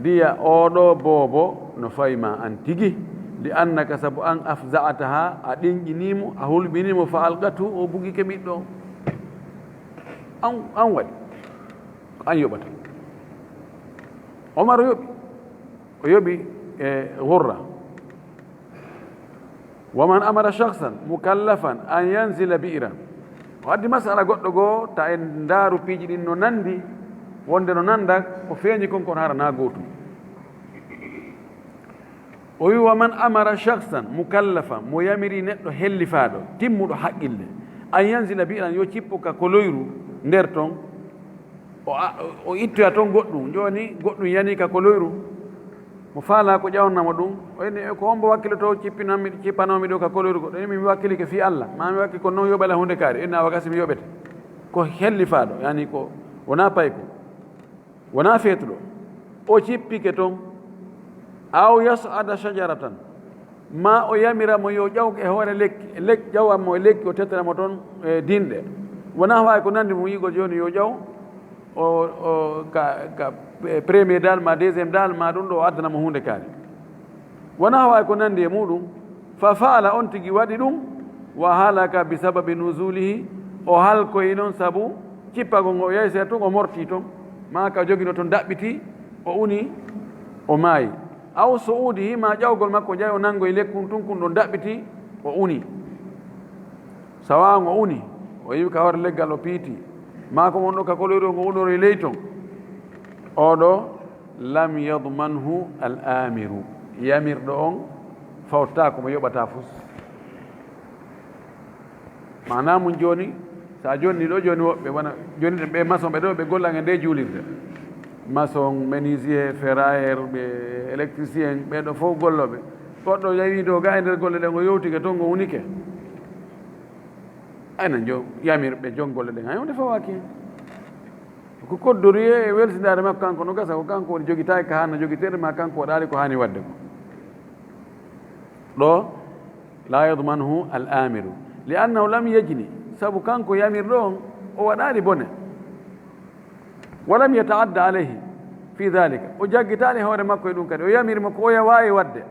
Diya oo ɗoo boobo no fawi ma an tigi. Li annaka, sabu an, afza'ataha, a ɗinƴinii mo, a hulɓinii mo, fa alqathu, o bugike ɓiɗɗo on. An, an waɗi. Ko an yoɓata. Omar yoɓi. O yoɓi e Ghurra. Wa man amara shakhsan mukallafan an yanzila bi'ran. O addi masala goɗɗo goo, ta en ndaaru piiji ɗin no nandi, wonde no nanda ko feeñi kon, kono hara na gootum. O wi, wa man amara shakhsan mukallafan, mo yamiri neɗɗo hellifaaɗo, timmuɗo haqqille, an yanzila bi'ran, yo cippu ka koloyru nder ton, o a-, o ittoya ton goɗɗum. Jooni goɗɗum yani ka koloyru, mo faalaa ko ƴawanna mo ɗum, o inni, e ko hombo wakkiloto cippinanmi, cippanoomi ɗo ka koloyru goɗɗo? Inni, mi wakkilike fii Allah, maa mi wakkili ko non yoɓala huunde kaari. Inni, awa gasi mi yoɓete. Ko hellifaaɗo, yani ko wonaa payko. Wonaa feetuɗo. O cippike ton. Aw yas'ada shajaratan. Maa o yamira mo yo ƴaw e hoore lekki, lek-, ƴawan mo e lekki, o tettana mo ton e dinɗe. Wonaa hawaay ko nandi mo yi'ugol jooni yo ƴaw o, o ka, ka premier dal maa deuxième dal maa ɗum ɗo o addana mo huunde kaari. Wonaa hawaay ko nandi e muuɗum. Fa fa'ala, on tigi waɗi ɗum, wa halaka bi sababi nuzulihi, o halkoyi non sabu cippagol ngol, o yahi seeɗa tun o mortii ton, maa ka jogino ton daɓɓitii, o uni, o maayi. Aw su'udihi, maa ƴawgol makko jahi o nangoyi lekkun tun kun ɗon daɓɓitii, o uni. Sawa'an o uni, o yiwi ka hoore leggal o piiti, maa ko won ɗo ka koloyru o ngo unoroyi ley ton. Oo ɗoo, lam yadmanhu al amiru, yamirɗo on fawtaako mo yoɓata fus. Maanaa mun jooni, so a jonni ɗoo jooni woɓɓe wona, jonni ɓe maçon ɓe ɗoo ɓe gollan e ndee juulirde. Maçon, menuisier, ferrailleur, ɓe électricien, ɓee ɗoo fof gollooɓe. Goɗɗo yawii ɗoo gaa e nder golle ɗen, o yowtike ton, o unike. Ayna jo-, yamirɓe jon golle ɗen, hay huunde fawaaki hen. Ko koddori e welsindaare makko kanko no gasa, ko kanko woni jogitaaki ka haanno jogiteede, maa kanko waɗaali ko haani waɗde ko. Ɗoo, la yadmanhu al amiru, li annahu lam yajni, sabu kanko yamirɗo on, o waɗaali bone. Wa lam yataadda alayhi fi dhalika, o jaggitaali hoore makko e ɗum kadi, o yamiri mo ko oya waawi waɗde.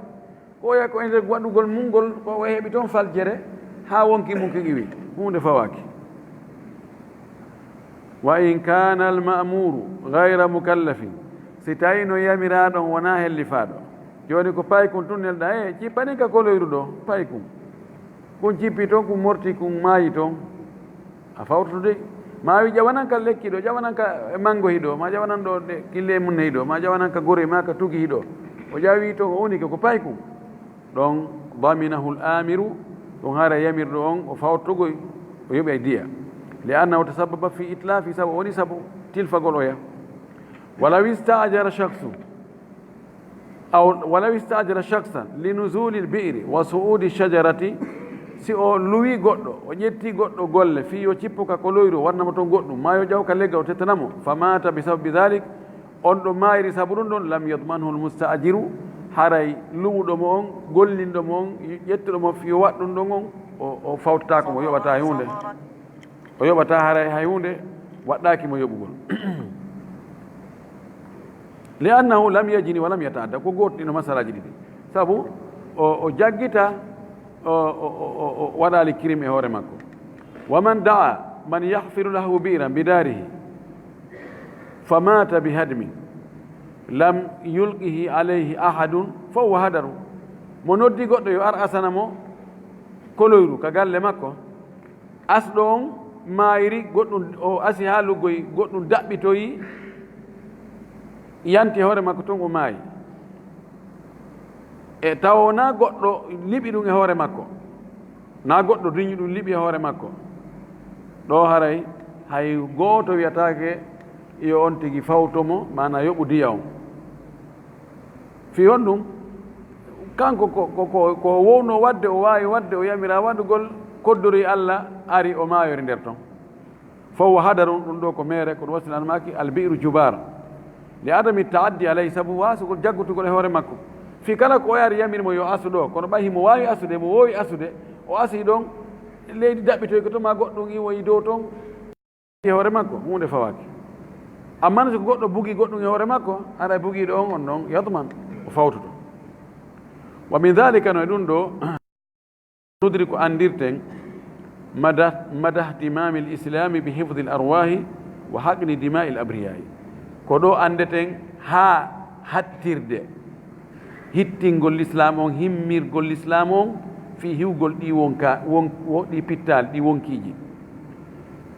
Ko oya ko e nder waɗugol mum ngol, ko o heɓi toon faljere, haa wonki mum kin iwi, huunde fawaaki. Wa in kaana al ma'muuru gayra mukallafin, si tawii no yamiraaɗo on wonaa hellifaaɗo, jooni ko paykun tun nelɗaa, e cippani ka koloyru ɗoo, paykun. Kun cippi toon, kun morti, kun maayi toon. A fawtoto dey. Maa wi ƴawanan ka lekki ɗoo, ƴawanan ka mango hi ɗoo, maa ƴawanan ɗoo ɗe kille mun hi ɗoo, maa ƴawanan ka goroy, maa ka tugi hi ɗoo. O ƴawi toon, o unike ko paykun. Ɗon, daminahu al amiru, ɗum hara yamirɗo on, o fawtogoy, o yoɓi e diya. Li annahu tasabbaba fi itlafi, sabu o woni sabu tilfagol oya. Walaw ista'jara shakhsu, aw walaw ista'jara shakhsan li nuzuli al bi'ri wa su'udi shajarati, si o luwi goɗɗo, o ƴetti goɗɗo golle, fii yo cippo ka koloyru, o waɗna mo toon goɗɗum, maa yo ƴaw ka leggal, o tettana mo, fa mata bi sababi dhalik, on ɗo maayri sabu ɗum ɗon, lam yadmanhu al musta'jiru, haray luwuɗo mo on, gollinɗo mo on, ƴettuɗo mo fii yo waɗ ɗum ɗon on, o, o fawtaako mo, yoɓataa e huunde. O yoɓataa haray hay huunde waɗɗaaki mo yoɓugol. Li annahu lam yajni wa lam yata'adda, ko gootɗino masalaaji ɗiɗi. Sabu o, o jaggita, o, o, o, o, o waɗaali kirim e hoore makko. Wa man da'a man yahfiru lahu bi'ran bi darihi fa mata bi hadmi lam yulqihi alayhi ahadun fa huwa hadaru. Mo noddi goɗɗo yo ar asana mo koloyru ka galle makko, asɗo on maayri, goɗɗum o asi haa luggoyi, goɗɗum daɓɓitoyi, yanti hoore makko ton, o maayi. E tawo na goɗɗo liɓi ɗum e hoore makko, na goɗɗo duñi ɗum liɓi e hoore makko. Ɗo haray hay gooto wiyataake yo on tigi fawto mo, maana yoɓu diya on. Fii honɗum? Kanko ko, ko, ko, ko wowno waɗde, o waawi waɗde, o yamira waɗugol, koddori Allah, ari o maayori nder ton. Fa huwa hadarun, ɗum ɗo ko meere, ko ɗum wasila an maaki, al bi'ru jubar. Li adami ta'addi alayhi, sabu waasugol jaggutugol e hoore makko. Fii kala ko o yaari yamiri mo yo asu ɗo, kono ɓay himo waawi asude, mo woowi asude, o asi ɗon, leydi daɓɓitoy ko to ma goɗɗum iwoyi dow ton. E hoore makko, huunde fawaaki. Ammaa si ko goɗɗo bugi goɗɗum e hoore makko, haray bugiiɗo on, on non yadman, o fawtoto. Wa min dhalika, no e ɗum ɗo, nudri ko anndirten, mada, mada ihtimamil islami bi hifdhil arwahi wa haqni dima'il abriyai. Ko ɗo anndeten haa hattirde hittingol Lislaam on, himmirgol Lislaam on fii hiwgol ɗii wonka, won, wo-, ɗii pittaali, ɗii wonkiiji.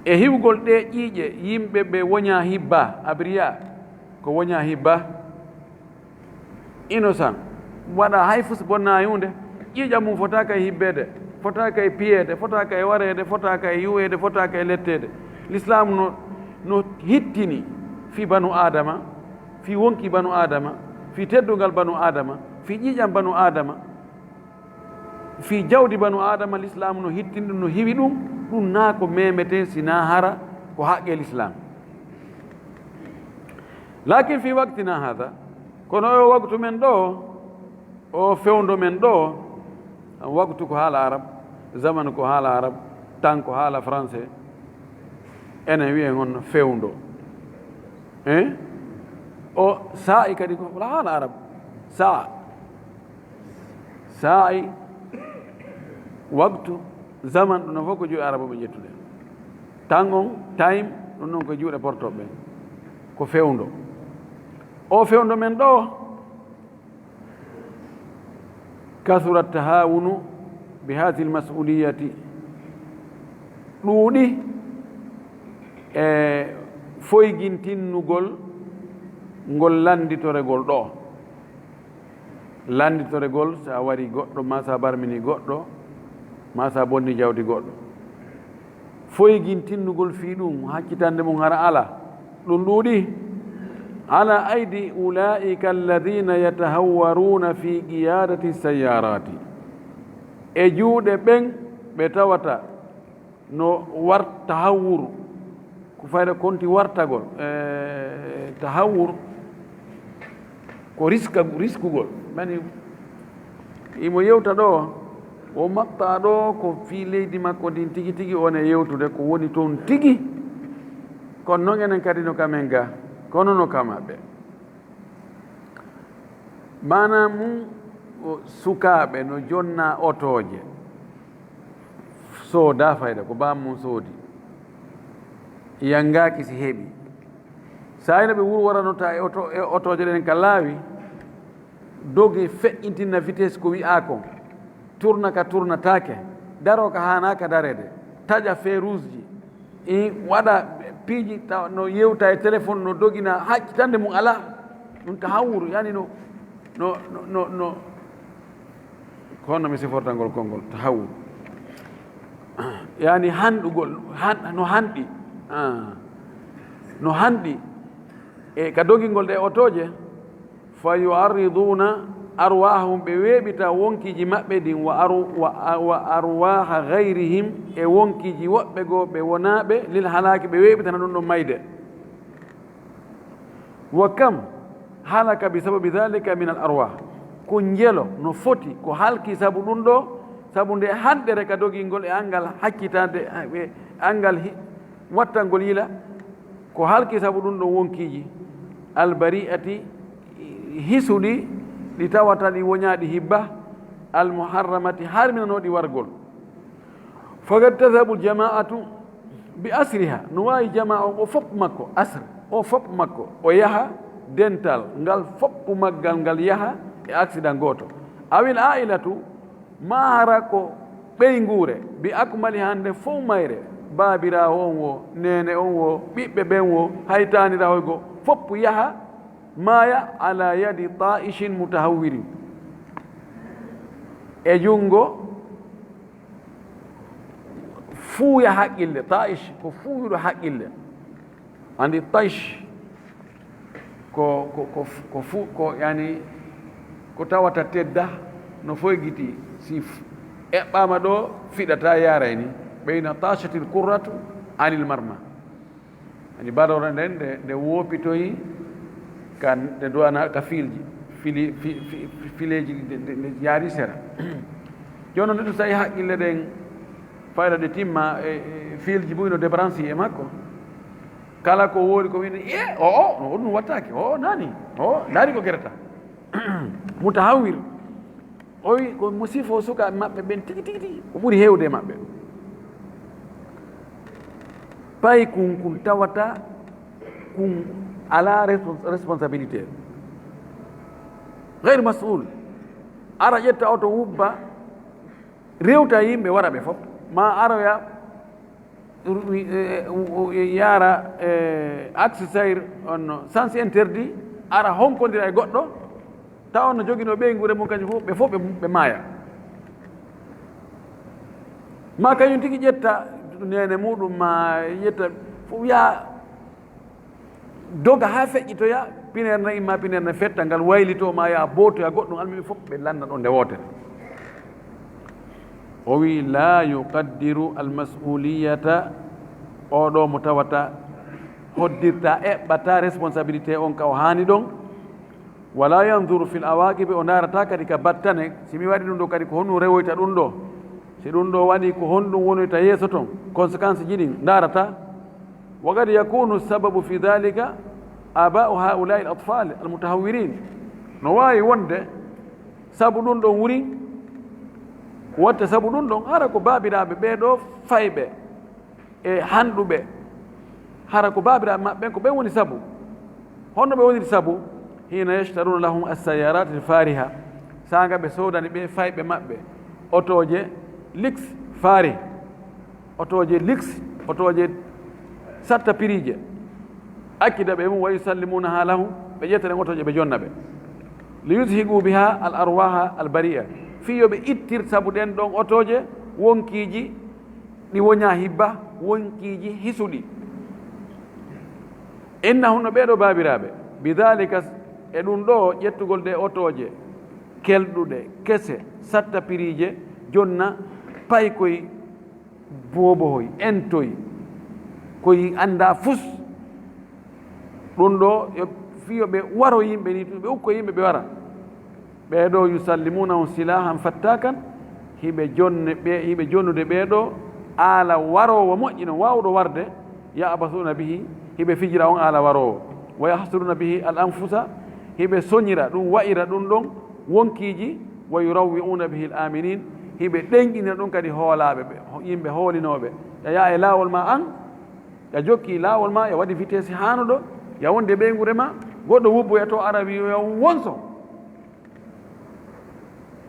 E hiwgol ɗee ƴiiƴe yimɓe ɓe woñaa hibba, abriya, ko woñaa hibba, innocent, waɗa hay fus bonnaa huunde, ƴiiƴam mum fotaaka e hibbeede, fotaaka e piyeede, fotaaka e wareede, fotaaka e yuweede, fotaaka e letteede. Lislaam no, no hittini fii banu Aadama, fii wonki banu Aadama, fii teddungal banu Aadama, fii ƴiiƴam banu Aadama, fii jawdi banu Aadama, Lislaam no hittini ɗum, no hiwi ɗum, ɗum naa ko memetee, si naa hara ko haqqe Lislaam. Lakin fii waqtina hada, kono o waktu men ɗo, o fewndo men ɗo, waktu ko haala Arab, zamanu ko haala Arab, tan ko haala Français, enen wiyen on fewndo. Eh? O saa'i kadi ko haala Arab. Saa. Saa'i, waktu, zaman, ɗum ɗon fof ko juuɗe Arab ɓe ƴettude. Tan on, time, ɗum ɗon ko juuɗe portoɓe ɓen. Ko fewndo. O fewndo men ɗo, kasura tahawunu bi hadhihi al-mas'uliyati. Ɗuuɗi e foygintinnugol ngol lannditoregol ɗo. Lannditoregol, so a wari goɗɗo, maa so a barmini goɗɗo, maa so a bonni jawdi goɗɗo. Foygintinnugol fii ɗum, haccitande mum hara ala, ɗum ɗuuɗi. Ala aydi ulaa'ika alladhina yatahawwaruna fi qiyadati sayyarati. E juuɗe ɓen ɓe tawata no war-, tahawwur, ko fayda konti wartagol, e, tahawwur ko riska, riskugol. Mani imo yewta ɗo, o maɓɓa ɗo ko fii leydi makko ndin tigi tigi, on e yewtude ko woni toon tigi. Kono noon enen kadi no kamen ga, kono no kamaɓe. Maanaam mum, o, sukaaɓe no jonna otooje, sooda fayda, ko baam mum soodi, yanngaaki si heɓi. Saayno ɓe wurworanota e oto, e otooje ɗen ka laawi, dogi feƴƴintinna vitesse ko wi'aa kon, turna ka turnataake, daro ka haanaaka dareede, taƴa feu rouge ji, i waɗa piiji taw no yewta e téléphone, no dogina, haccitande mum alaa. Ɗum tahawuru, yani no, no, no, no, no, ko honno mi siforta ngol konngol? Tahawuru. Yani hanɗugol, han-, no hanɗi. Ah. No hanɗi. E ka dogingol ɗe otooje, fa yu'arriduna arwahahum, ɓe weeɓita wonkiiji maɓɓe ɗin, wa aru-, wa, wa arwaha ghayrihim, e wonkiiji woɓɓe goo ɓe wonaaɓe, lil halaki, ɓe weeɓitana ɗum ɗon mayde. Wa kam halaka bi sababi dhalika min al arwah, ko njelo no foti ko halki sabu ɗum ɗo, sabu nde hanɗere ka dogingol e angal haccitande, e angal hi-, wattangol yila, ko halki sabu ɗum ɗon wonkiiji, al bari'ati, hisuɗi, ɗi tawata ɗi woñaaɗi hibba, al muharramati, harminanooɗi wargol. Faqad tadhabu al jama'atu bi asriha, no waawi jamaa on o fof makko, asr o fof makko, o yaha dental ngal fof maggal ngal yaha e accident gooto. Awil ailatu, maa hara ko ɓeynguure, bi akmali hannde fof mayre, baabiraawo on wo, neene on wo, ɓiɓɓe ɓen wo, hay taaniraawo go, fof yaha maaya ala yadi taishin mutahawwirin, e junngo fuuya haqqille. Taish ko fuuyuɗo haqqille. Andi taish ko, ko, ko, ko fu-, ko, yani, ko tawata tedda no foygiti, si f-, eɓɓaama ɗo, fiɗata, yaray ni. Ɓeyna tashatil kurratu anil marma. Ani badore nden nde, nde woopitoyi ka, nde duwana ka fiilji, fili, fi, fi, fi, fileeji ɗi nde, nde, nde yaari sera. Jooni noon, ɗum so tawi haqqille ɗen fayda ɗe timma, e, e fiilji buy no débranché e makko. Kala ko woori ko wini, e, o, o, no, ɗum wattaake, o, nani, o, ndaari ko gerata. Mutahawwir. O wi ko mo sifo sukaaɓe maɓɓe ɓen tigi, tigi, tigi. O ɓuri heewde e maɓɓe. Pay kun, kun tawata, kun alaa respons-, responsabilité. Gayr mas'ul. Ara ƴetta oto wubba, rewta yimɓe, wara ɓe fof. Ma aroya, yaara, eh, axe sayr, on no sens interdit, ara honkondira e goɗɗo, tawa on no joginoo ɓeynguure mum, kañum fof, ɓe fof ɓe, ɓe maaya. Ma kañum tigi ƴetta neene muɗum, ma ƴetta fof, yaa doga haa feƴƴitoya, pineer na imma, pineer na fetta, ngal waylitoo ma yaa bootoya goɗɗum, almimi fof ɓe lanna ɗon nde wootere. O wi, "La yuqaddiru al-mas'uliyata", oo ɗoo mo tawata hoddirta, eɓɓata responsabilité on ka o haani ɗon. "Wala yanzuru fil awaqibi", o ndaarata kadi ka battane, si mi waɗi ɗum ɗo kadi, ko honɗum rewoyta ɗum ɗo? Si ɗum ɗo waɗi, ko honɗum wonoyta yeeso ton? Conséquence ji ɗin ndaarata. "Wa qad yakunu sababu fi dhalika aba'u haula'i al-atfal al-mutahawwirin." No waawi wonde sabu ɗum ɗon wuri, watta sabu ɗum ɗon, hara ko baabiraaɓe ɓee ɗoo fayɓe e hanɗuɓe, hara ko baabiraaɓe maɓɓe ɓen ko ɓen woni sabu. Honno ɓe woniri sabu? "Hina yashtaruna lahum as-sayyarat al-fariha", saanga ɓe soodani ɓe fayɓe maɓɓe otooje lix fari, otooje lix, otooje satta piriije. "Akkida ɓe mum, wa yusallimunaha lahum", ɓe ƴetta ɗen otooje ɓe jonna ɓe. "Li yuzhibu biha al-arwaha al-bari'a", fii yo ɓe ittir sabu ɗen ɗon otooje wonkiiji ɗi woñaa hibba, wonkiiji hisuɗi. "Innahum", no ɓee ɗoo baabiraaɓe, "bi dhalika", e ɗum ɗoo ƴettugol ɗe otooje kelɗuɗe, kese, satta piriije, jonna paykoy, boobohoy, entoy, koy anndaa fus. Ɗum ɗoo yo, fii yo ɓe waro yimɓe ni tun, ɓe ukko yimɓe ɓe wara. Ɓee ɗoo, "yusallimunahum silahan fattakan", hiɓe jonne ɓe, hiɓe jonnude ɓee ɗoo aala waroowo moƴƴi non, waawɗo warde, "ya'basuna bihi", hiɓe fijira on aala waroowo, "wa yahsiruna bihi al anfusa", hiɓe soñira ɗum, wa'ira ɗum ɗon wonkiiji, "wa yurawwi'una bihi al aminin", hiɓe ɗenƴinira ɗum kadi hoolaaɓe ɓe, ho-, yimɓe hoolinooɓe. Ya yaa e laawol ma an, ya jokki laawol ma, ya waɗi vitesse haanuɗo, ya wonde ɓeynguure ma, goɗɗo wubboya to ara wi yo wonso.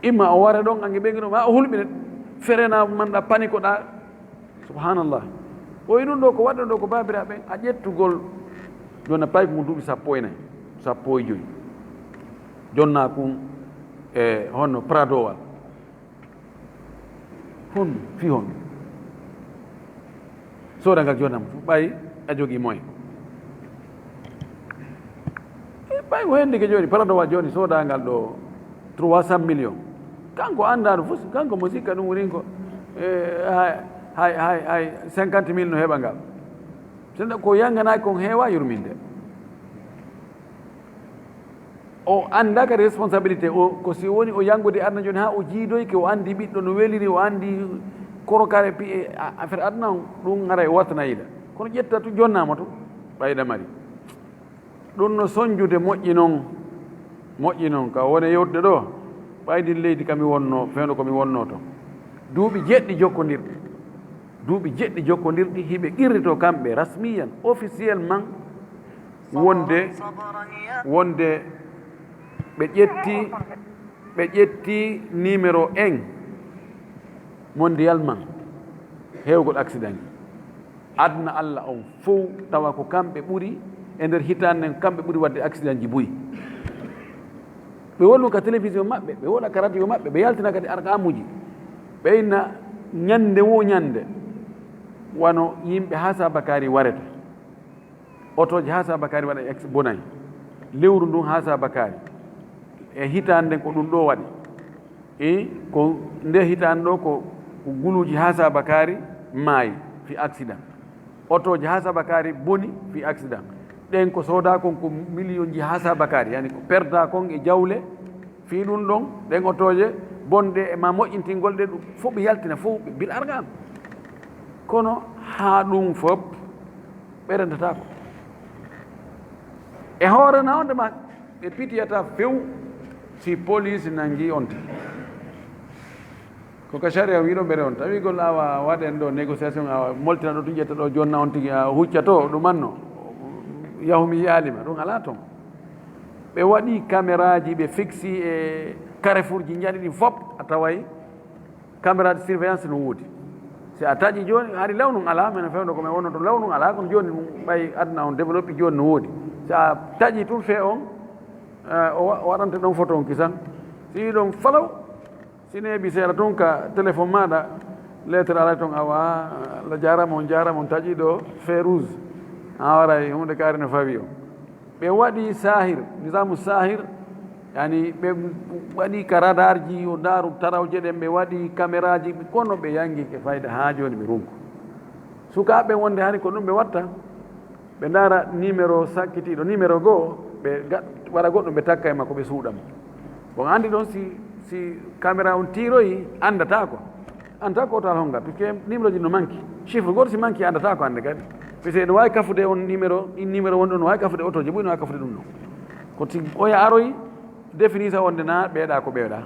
Imma o wara ɗon, ange ɓeynguure ma, o hulɓina, ferena man ɗa, panikoɗa. Subhanallah. O wi ɗum ɗo ko waɗɗo ɗo ko baabiraaɓe ɓen, a ƴettugol. Jonna payko ngun duuɓi sappo e nayi, sappo e joyi. Jonna kun e honno Pradowal. Hon, fii hon. Soodangal jonnam, ɓay a jogii moyen. E ɓay o hendike jooni, Pradowal jooni soodangal ɗo trois cent millions. Kanko anndaano fus, kanko mo sikka ɗum wurin ko, e, hay, hay, hay, hay cinquante mille no heɓa ngal. Sinno ko yanganaaki kon heewa yurminde. O anndaa kadi responsabilité o, ko si woni o yanngude aduna jooni haa o jiidoyke, o anndi ɓiɗɗo no weliri, o anndi korokare pi-, e, a-, affaire aduna on, ɗum haray o wartana yiɗa. Kono ƴetta tu jonnaama tu, ɓayɗa mari. Ɗum no sonjude moƴƴi noon. Moƴƴi noon, ka wone yewtude ɗo, ɓay ndin leydi ka mi wonno, fewndo ko mi wonno to. Duuɓi jeɗɗi jokkondirɗi. Duuɓi jeɗɗi jokkondirɗi, hiɓe qirrito kamɓe rasmiyan, officiellement, wonde, wonde ɓe ƴetti, ɓe ƴetti numéro un mondialement heewgol accident ji. Aduna Allah on fow, tawa ko kamɓe ɓuri, e nder hitaande nden, kamɓe ɓuri waɗde accident ji buy. Ɓe wonu ka télévision maɓɓe, ɓe wona ka radio maɓɓe, ɓe yaltina kadi arqamuji. Ɓe inna ñande wo ñande, wano yimɓe ha sabakari wareta. Otooji ha sabakari waɗa ex-, bonay. Lewru ndun ha sabakari. E hitaande nden ko ɗum ɗo waɗi. E ko nde hitaande ɗo ko, ko guluuji ha sabakari maayi fi accident. Otooji ha sabakari boni fi accident. Ɗen ko sooda kon ko miliyonji ha sabakari, yani ko perda kon e jawle. Fii ɗum ɗon, ɗen otooje bonɗe e ma moƴƴintingol ɗe, ɗum fof ɓe yaltina fof ɓe bil arqam. Kono haa ɗum fof ɓe renndataako. E hoore na on de ma ɓe pitiyata few si police nangi on tigi. Ko ka sharia wiɗo mbere on tawigol awa waɗen ɗo négociation, awa moltina ɗo tun ƴetta ɗo jonna on tigi a hucca to ɗum anno yahu mi yaalima, ɗum alaa toon. Ɓe waɗi caméraji ɓe fixi e carrefourji njaɗi ɗin fof a taway caméra de surveillance no woodi. Si a taƴi jooni hari lawnun alaa, men fewndo ko men wonno to lawnun alaa, kono jooni ɗum ɓay aduna on développé jooni no woodi. Si a taƴi tun fee on, eh, o wa-, o waɗante ɗon photo on kisan. Si ɗon falaw, si neeɓi seeɗa tun ka téléphone maaɗa, lettre alay toon awa, Allah jaaraama, on jaaraama, on taƴi ɗo feu rouge. A waray huunde kaari no fawi on. Ɓe waɗi sahir, nizamu sahir, yani ɓe waɗi ka radarji, yo ndaaru tarawje ɗen, ɓe waɗi caméraji, kono ɓe yangi ke fayda haa jooni ɓe runku. Sukaaɓe wonde hani ko ɗum ɓe watta, ɓe ndaara numéro sakkitiiɗo, numéro goo, ɓe ga-, waɗa goɗɗum, ɓe takka e makko, ɓe suuɗa mo. Bon, anndi ɗon si, si caméra on tiiroyi, anndata ko. Anndata ko oto alhonga, puisque numéro ji no manki. Chiffre gooto si manki, anndata ko hannde kadi. Puisque no waawi kafude on numéro, in numéro wonɗo no waawi kafude otoje, ɓuri no waawi kafude ɗum ɗon. Ko si oya aroyi, définir sa wonde na ɓeeɗa ko ɓeeɗa.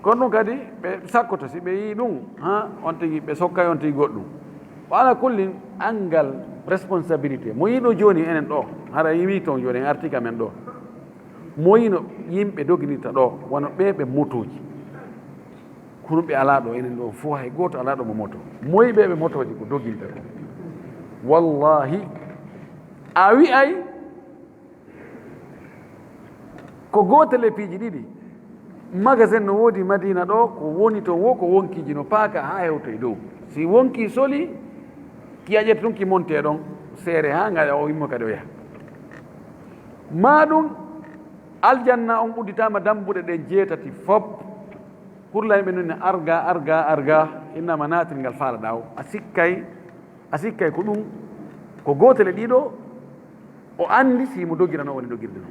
Kono ɗum kadi ɓe sakkoto, si ɓe yii ɗum, ha, on tigi ɓe sokkay on tigi goɗɗum. Wa ala kullin, anngal responsabilité. Mo yiɗo jooni enen ɗo, hara yiwi toon jooni en arti ka men ɗo. Mo yino yimɓe doginirta ɗo, wano ɓe ɓe motoji. Kono ɓe alaa ɗo, enen ɗo fof hay gooto alaa ɗo mo moto. Moyi ɓe ɓe motoji ko doginta ko? Wallahi, a wi'ay ko gootel e piiji ɗiɗi. Magasin no woodi Madina ɗo, ko woni toon wo ko wonkiiji no paaka haa hewta e dow. Si wonki soli, ki a ƴetta tun ki monte ɗon, seere haa ngaɗa o immo kadi o yaha. Maa ɗum, aljanna on udditaama dambuɗe ɗen jeetati fop. Kurla yimɓe nun ne arga, arga, arga, innama naatirngal faalaɗaa o. A sikkay, a sikkay ko ɗum, ko gootel e ɗiɗo, o anndi si mo dogirano woni dogirde non.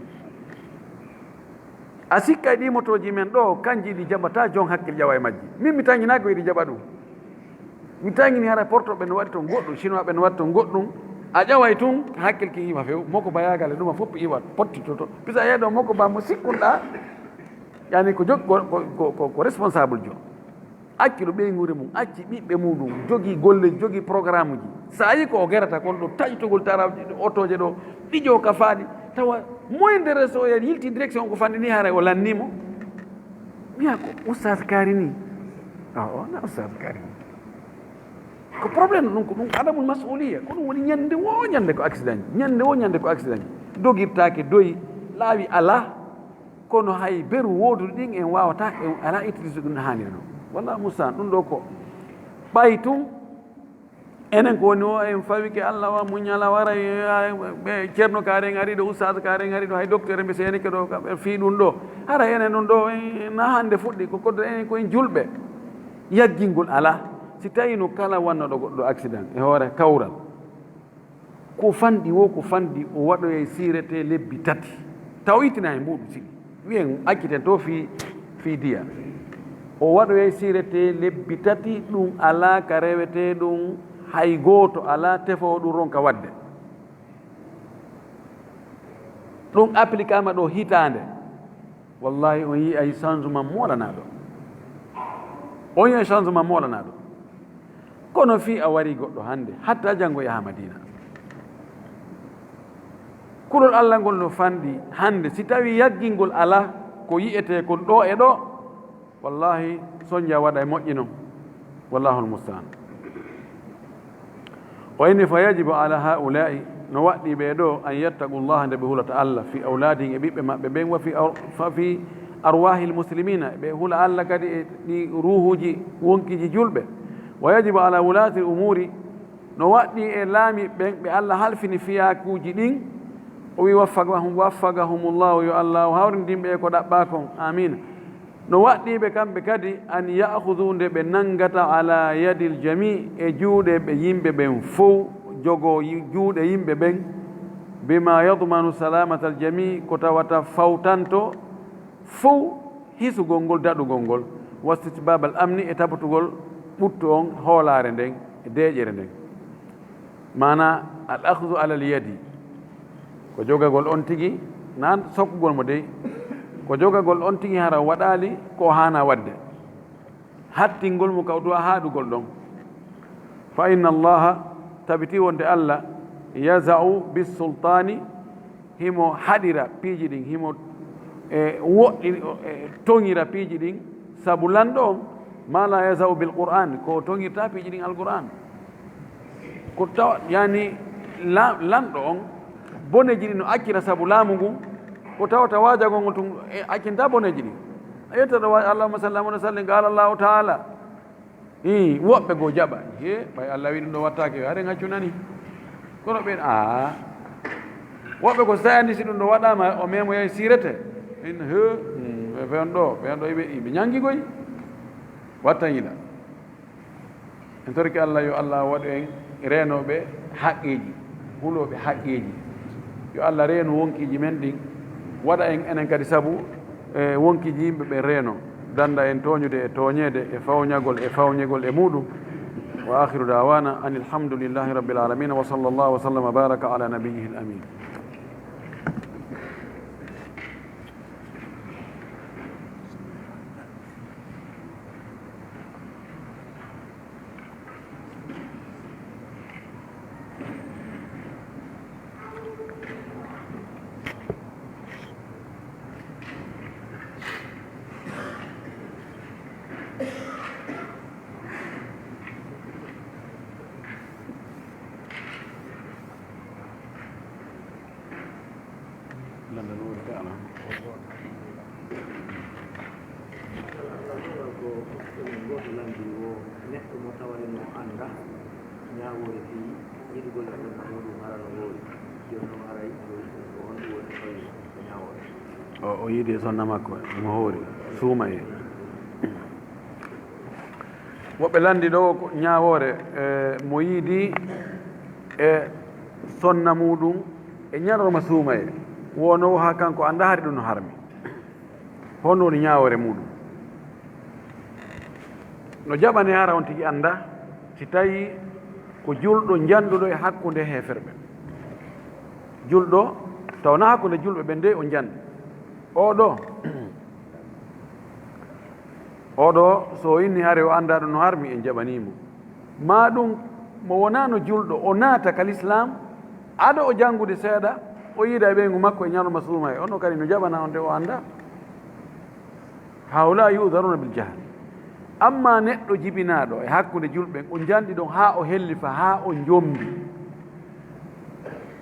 A sikkay ɗi motooji men ɗo, kanji ɗi jaɓata jon hakkil ƴawa e majji. Min mi tañinaaki ko iɗi jaɓa ɗum. Mi tañini hara porto ɓe no waɗi ton goɗɗum, chinois ɓe no waɗi ton goɗɗum. A ƴaway tun, hakkil ki iwa few, moko bayaagal e ɗuma fof iwa, pottitoto. Pisa yeɗo moko ba mo sikkunɗa, yani ko jog-, ko, ko, ko, ko, ko responsable jo. Acci ɗo ɓeynguure mum, acci ɓiɓɓe muɗum, jogii golle, jogii programme uji. So a yii ko o gerata kon ɗo, taƴtugol tarawje ɗo, otoje ɗo, ɗiƴo ka faaɗi, tawa moyen de reso o yilti direction ko fandi ni, haray o lanni mo. Wiya ko Oustaz Kaari ni. Ah, o na Oustaz Kaari ni. Ko problème ɗum, ko ɗum adamul mas'uliya. Ko ɗum woni ñande wo ñande ko accident. Ñande wo ñande ko accident. Dogirtaake doyi, laawi alaa. Kono hay beru wooduɗo ɗin en waawata, en alaa utiliser ɗum no haaniri non. Wallah mustaan, ɗum ɗo ko ɓay tun, enen ko woni o, en fawike Allah wa muñala wara, e, ɓe Ceerno Kaari en ari ɗo, Ustaaz Kaari en ari ɗo, hay docteur en ɓe seenike ɗo, kamɓe fii ɗum ɗo. Hara enen ɗum ɗo, en, na hannde fuɗɗi, ko koddo enen ko en julɓe. Yaggingol alaa. Si tawino kala wannoɗo goɗɗo accident e hoore kawral, ko fanɗi wo, ko fanɗi, o waɗoyay siirete lebbi tati. Taw ittina e mbuuɗu siɗi. Wiyen acciten to fii, fii diya. O waɗoyay siirete lebbi tati, ɗum alaa ka rewetee ɗum, hay gooto alaa tefoowo ɗum ronka waɗde. Ɗum applikama ɗo hitaande. Wallahi, on yi'ay changement moolanaaɗo. On yi'ay changement moolanaaɗo. Kono fii a warii goɗɗo hannde, hatta janngo yaha Madiina. Kulol Allah ngol no fanɗi hannde, si tawii yaggingol alaa, ko yi'etee kon ɗoo e ɗoo, wallahi, sonja waɗa e moƴƴi non. Wallahul musta'an. O inni, "Fa yajibu ala haula'i", no waɗɗi ɓee ɗoo, "an yattaqullaha", nde ɓe hulata Allah, "fi awladihim", e ɓiɓɓe maɓɓe ɓen, "wa fi aw-, fa fi arwahil muslimina", ɓe hula Allah kadi e ɗi ruuhuuji wonkiji julɓe. "Wa yajibu ala wulati umuri", no waɗɗi e laamiiɓe ɓen, ɓe Allah halfini fiyakuuji ɗin, o wi, "Waffaqahum-, waffaqahumullahu", yo Allah hawrindin ɓe e ko ɗaɓɓaa kon. Amiin. No waɗɗii ɓe kamɓe kadi, an ya'khudhu, nde ɓe nanngata, ala yadil jami, e juuɗe ɓe yimɓe ɓen fow, jogoo yi-, juuɗe yimɓe ɓen, bima yadmanu salamatal jami, ko tawata fawtanto fow hisugol ngol, daɗugol ngol, wastitbabal amni, e tabotugol ɓuttu on, hoolaare nden, e deeƴere nden. Maanaa, al akhdu alal yadi, ko jogagol on tigi, naan sokkugol mo dey, ko jogagol on tigi hara o waɗaali ko o haanaa waɗde, hattingol mo ka o duwaa haaɗugol ɗon. Fa inna Allaha, tabiti wonde Allah, yaza'u bis sultaani, himo haɗira piiji ɗin, himo, e, woɗɗi-, e, toŋira piiji ɗin, sabu lanɗo on, ma la yaza'u bil Qur'an, ko o toŋirta piiji ɗin Alqur'an. Ko tawa, yani, la-, lanɗo on, boneji ɗin no accira sabu laamu ngun, ko tawata waajagol ngol tun, e, accinta boneji ɗin. A yetta ɗo wa-, Allahumma salli ala Muhammad wa sallim, qala Allahu ta'ala. Ii, woɓɓe goo jaɓa. He, ɓay Allah wi ɗum ɗo wattaake, haren accu nani. Kono ɓen, aa. Woɓɓe ko sayandi si ɗum ɗo waɗaama, o memoyay siirete. En, he, hmm, ɓe, ɓe on ɗo, ɓe on ɗo, iɓe, iɓe ñanngi koy. Watta yiɗa. En torike Allah, yo Allah waɗu en reenooɓe haqqeeji, hulooɓe haqqeeji. Yo Allah reenu wonkiiji men ɗin, waɗa en enen kadi sabu, e, wonkiiji yimɓe ɓen reeno, dannda en tooñude e tooñeede, e fawñagol e fawñegol e muuɗum. Wa akhiru da'wana anil hamdulillahi rabbil alamin, wa sallallahu wa sallama wa baraka ala nabiyyihil amin. Landa no woni ka ala. Ko ɗum gooto lanndii wo neɗɗo mo tawarino annda ñaawoore fii yiɗugol e ɗum muuɗum hara no hoori. Jooni noon haray ko honɗum woni fawi ko ñaawoore? O, o yiɗi e sonna makko, mo hoori, suuma e. Woɓɓe lanndi ɗo ko ñaawoore, e, mo yiidi e sonna muuɗum e ñalorma suumaye, wonoowo haa kanko annda hari ɗum no harmi. Honno woni ñaawoore muuɗum? No jaɓane hara on tigi annda si tawi ko julɗo njanduɗo e hakkunde heeferɓe. Julɗo, taw na hakkunde julɓe ɓen dey o njandi. Oɗo, oɗo, so o inni hare o anndaa ɗum no harmi, en jaɓanii mo. Maa ɗum mo wonaano julɗo, o naata ka lislaam, ado o janngude seeɗa, o yiida e ɓeyngu makko e ñalorma suumaye, ono kadi no jaɓana on de o anndaa. Haula yu'dharuna bil jahl. Amma neɗɗo jibinaaɗo e hakkunde julɓe, o njandi ɗon haa o hellifa, haa o njombi.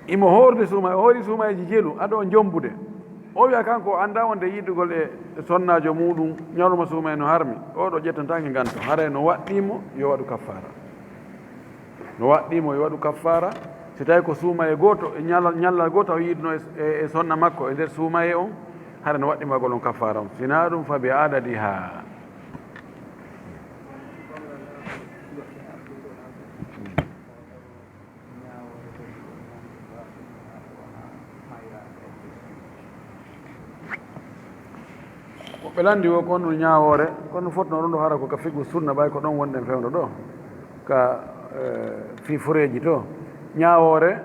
Imo hoorde suuma, o hoori suumayeeji jelu, ado o njombude. O wi'a kanko o anndaa wonde yiidugol e sonnaajo muuɗum ñalorma suumaye no harmi. Oɗo ƴettantaake nganto. Haray no waɗɗii mo, yo waɗu kaffaara. No waɗɗii mo, yo waɗu kaffaara. Si tawi ko suumaye gooto, e ñalla-, ñallal gooto o yiiduno e, e, e sonna makko e nder suumaye on, haray no waɗɗii mo waɗugol on kaffaara on. Si naa ɗum, fa bi adadiha. Ko ɓe lanndi wo ko honno ñaawoore, kono fotno ɗum ɗo hara ko ka fiqhu sunna, ɓay ko ɗon wonɗen fewndo ɗo, ka, eh, fii fureeji to. Ñaawoore,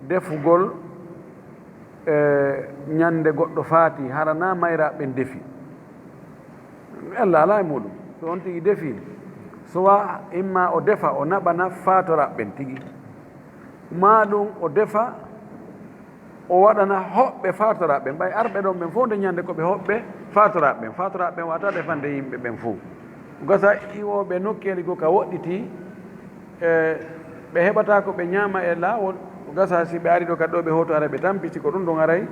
defugol E ñande goɗɗo faati, hara na mayraaɓe ɓen defi. Ella alaa e muɗum. So on tigi defi, so wa imma o defa, o naɓana faatoraaɓe ɓen tigi. Maa ɗum o defa, o waɗana hoɓɓe faatoraaɓe ɓen. Ɓay arɓe ɗon ɓen fof nde ñande ko ɓe hoɓɓe faatoraaɓe ɓen. Faatoraaɓe ɓen wata defande yimɓe ɓen fof. Gasa iwooɓe nokkeeli goo ka woɗɗiti, e ɓe heɓata ko ɓe ñaama e laawol. Gasa si ɓe ari ɗo kadi ɗo ɓe hoto ara ɓe tampi, si ko ɗum ɗon aray,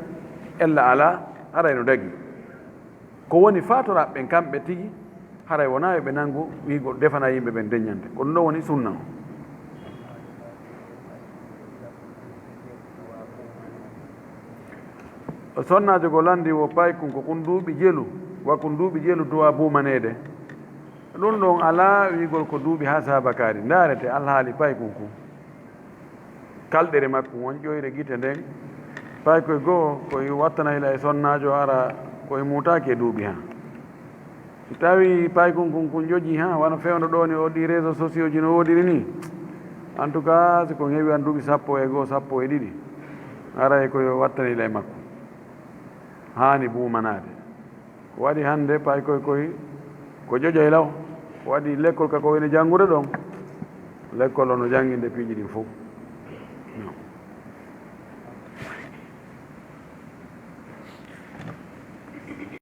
ella alaa, haray no dagi. Ko woni faatoraaɓe ɓen kamɓe tigi, haray wonaa yo ɓe nanngu wi'ugol defana yimɓe ɓen deññande. Ko ɗum ɗon woni sunna on. Sonnaajo goo lanndi wo paykun ko kun duuɓi jelu, wa kun duuɓi jelu duwaa buumaneede. Ɗum ɗon alaa wi'ugol ko duuɓi haa saabakaari. Ndaarete alhaali paykun kun. Kalɗere makko won ƴoyre gite nden. Paykoy goo, koy wattana ila e sonnaajo ara, koy muutaaki e duuɓi haa. Si tawi paykun kun, kun ƴoƴi haa, wano fewndo ɗoo ni, o ɗi réseaux sociaux ji no woodiri ni. En tout cas, si ko heewi an duuɓi sappo e goo, sappo e ɗiɗi, aray koy wattana ila e makko. Haani buumanaade. Ko waɗi hannde paykoy koy ko ƴoƴay law. Ko waɗi lekkol ka ko woni janngude ɗon. Lekkol on no jannginde piiji ɗin fof.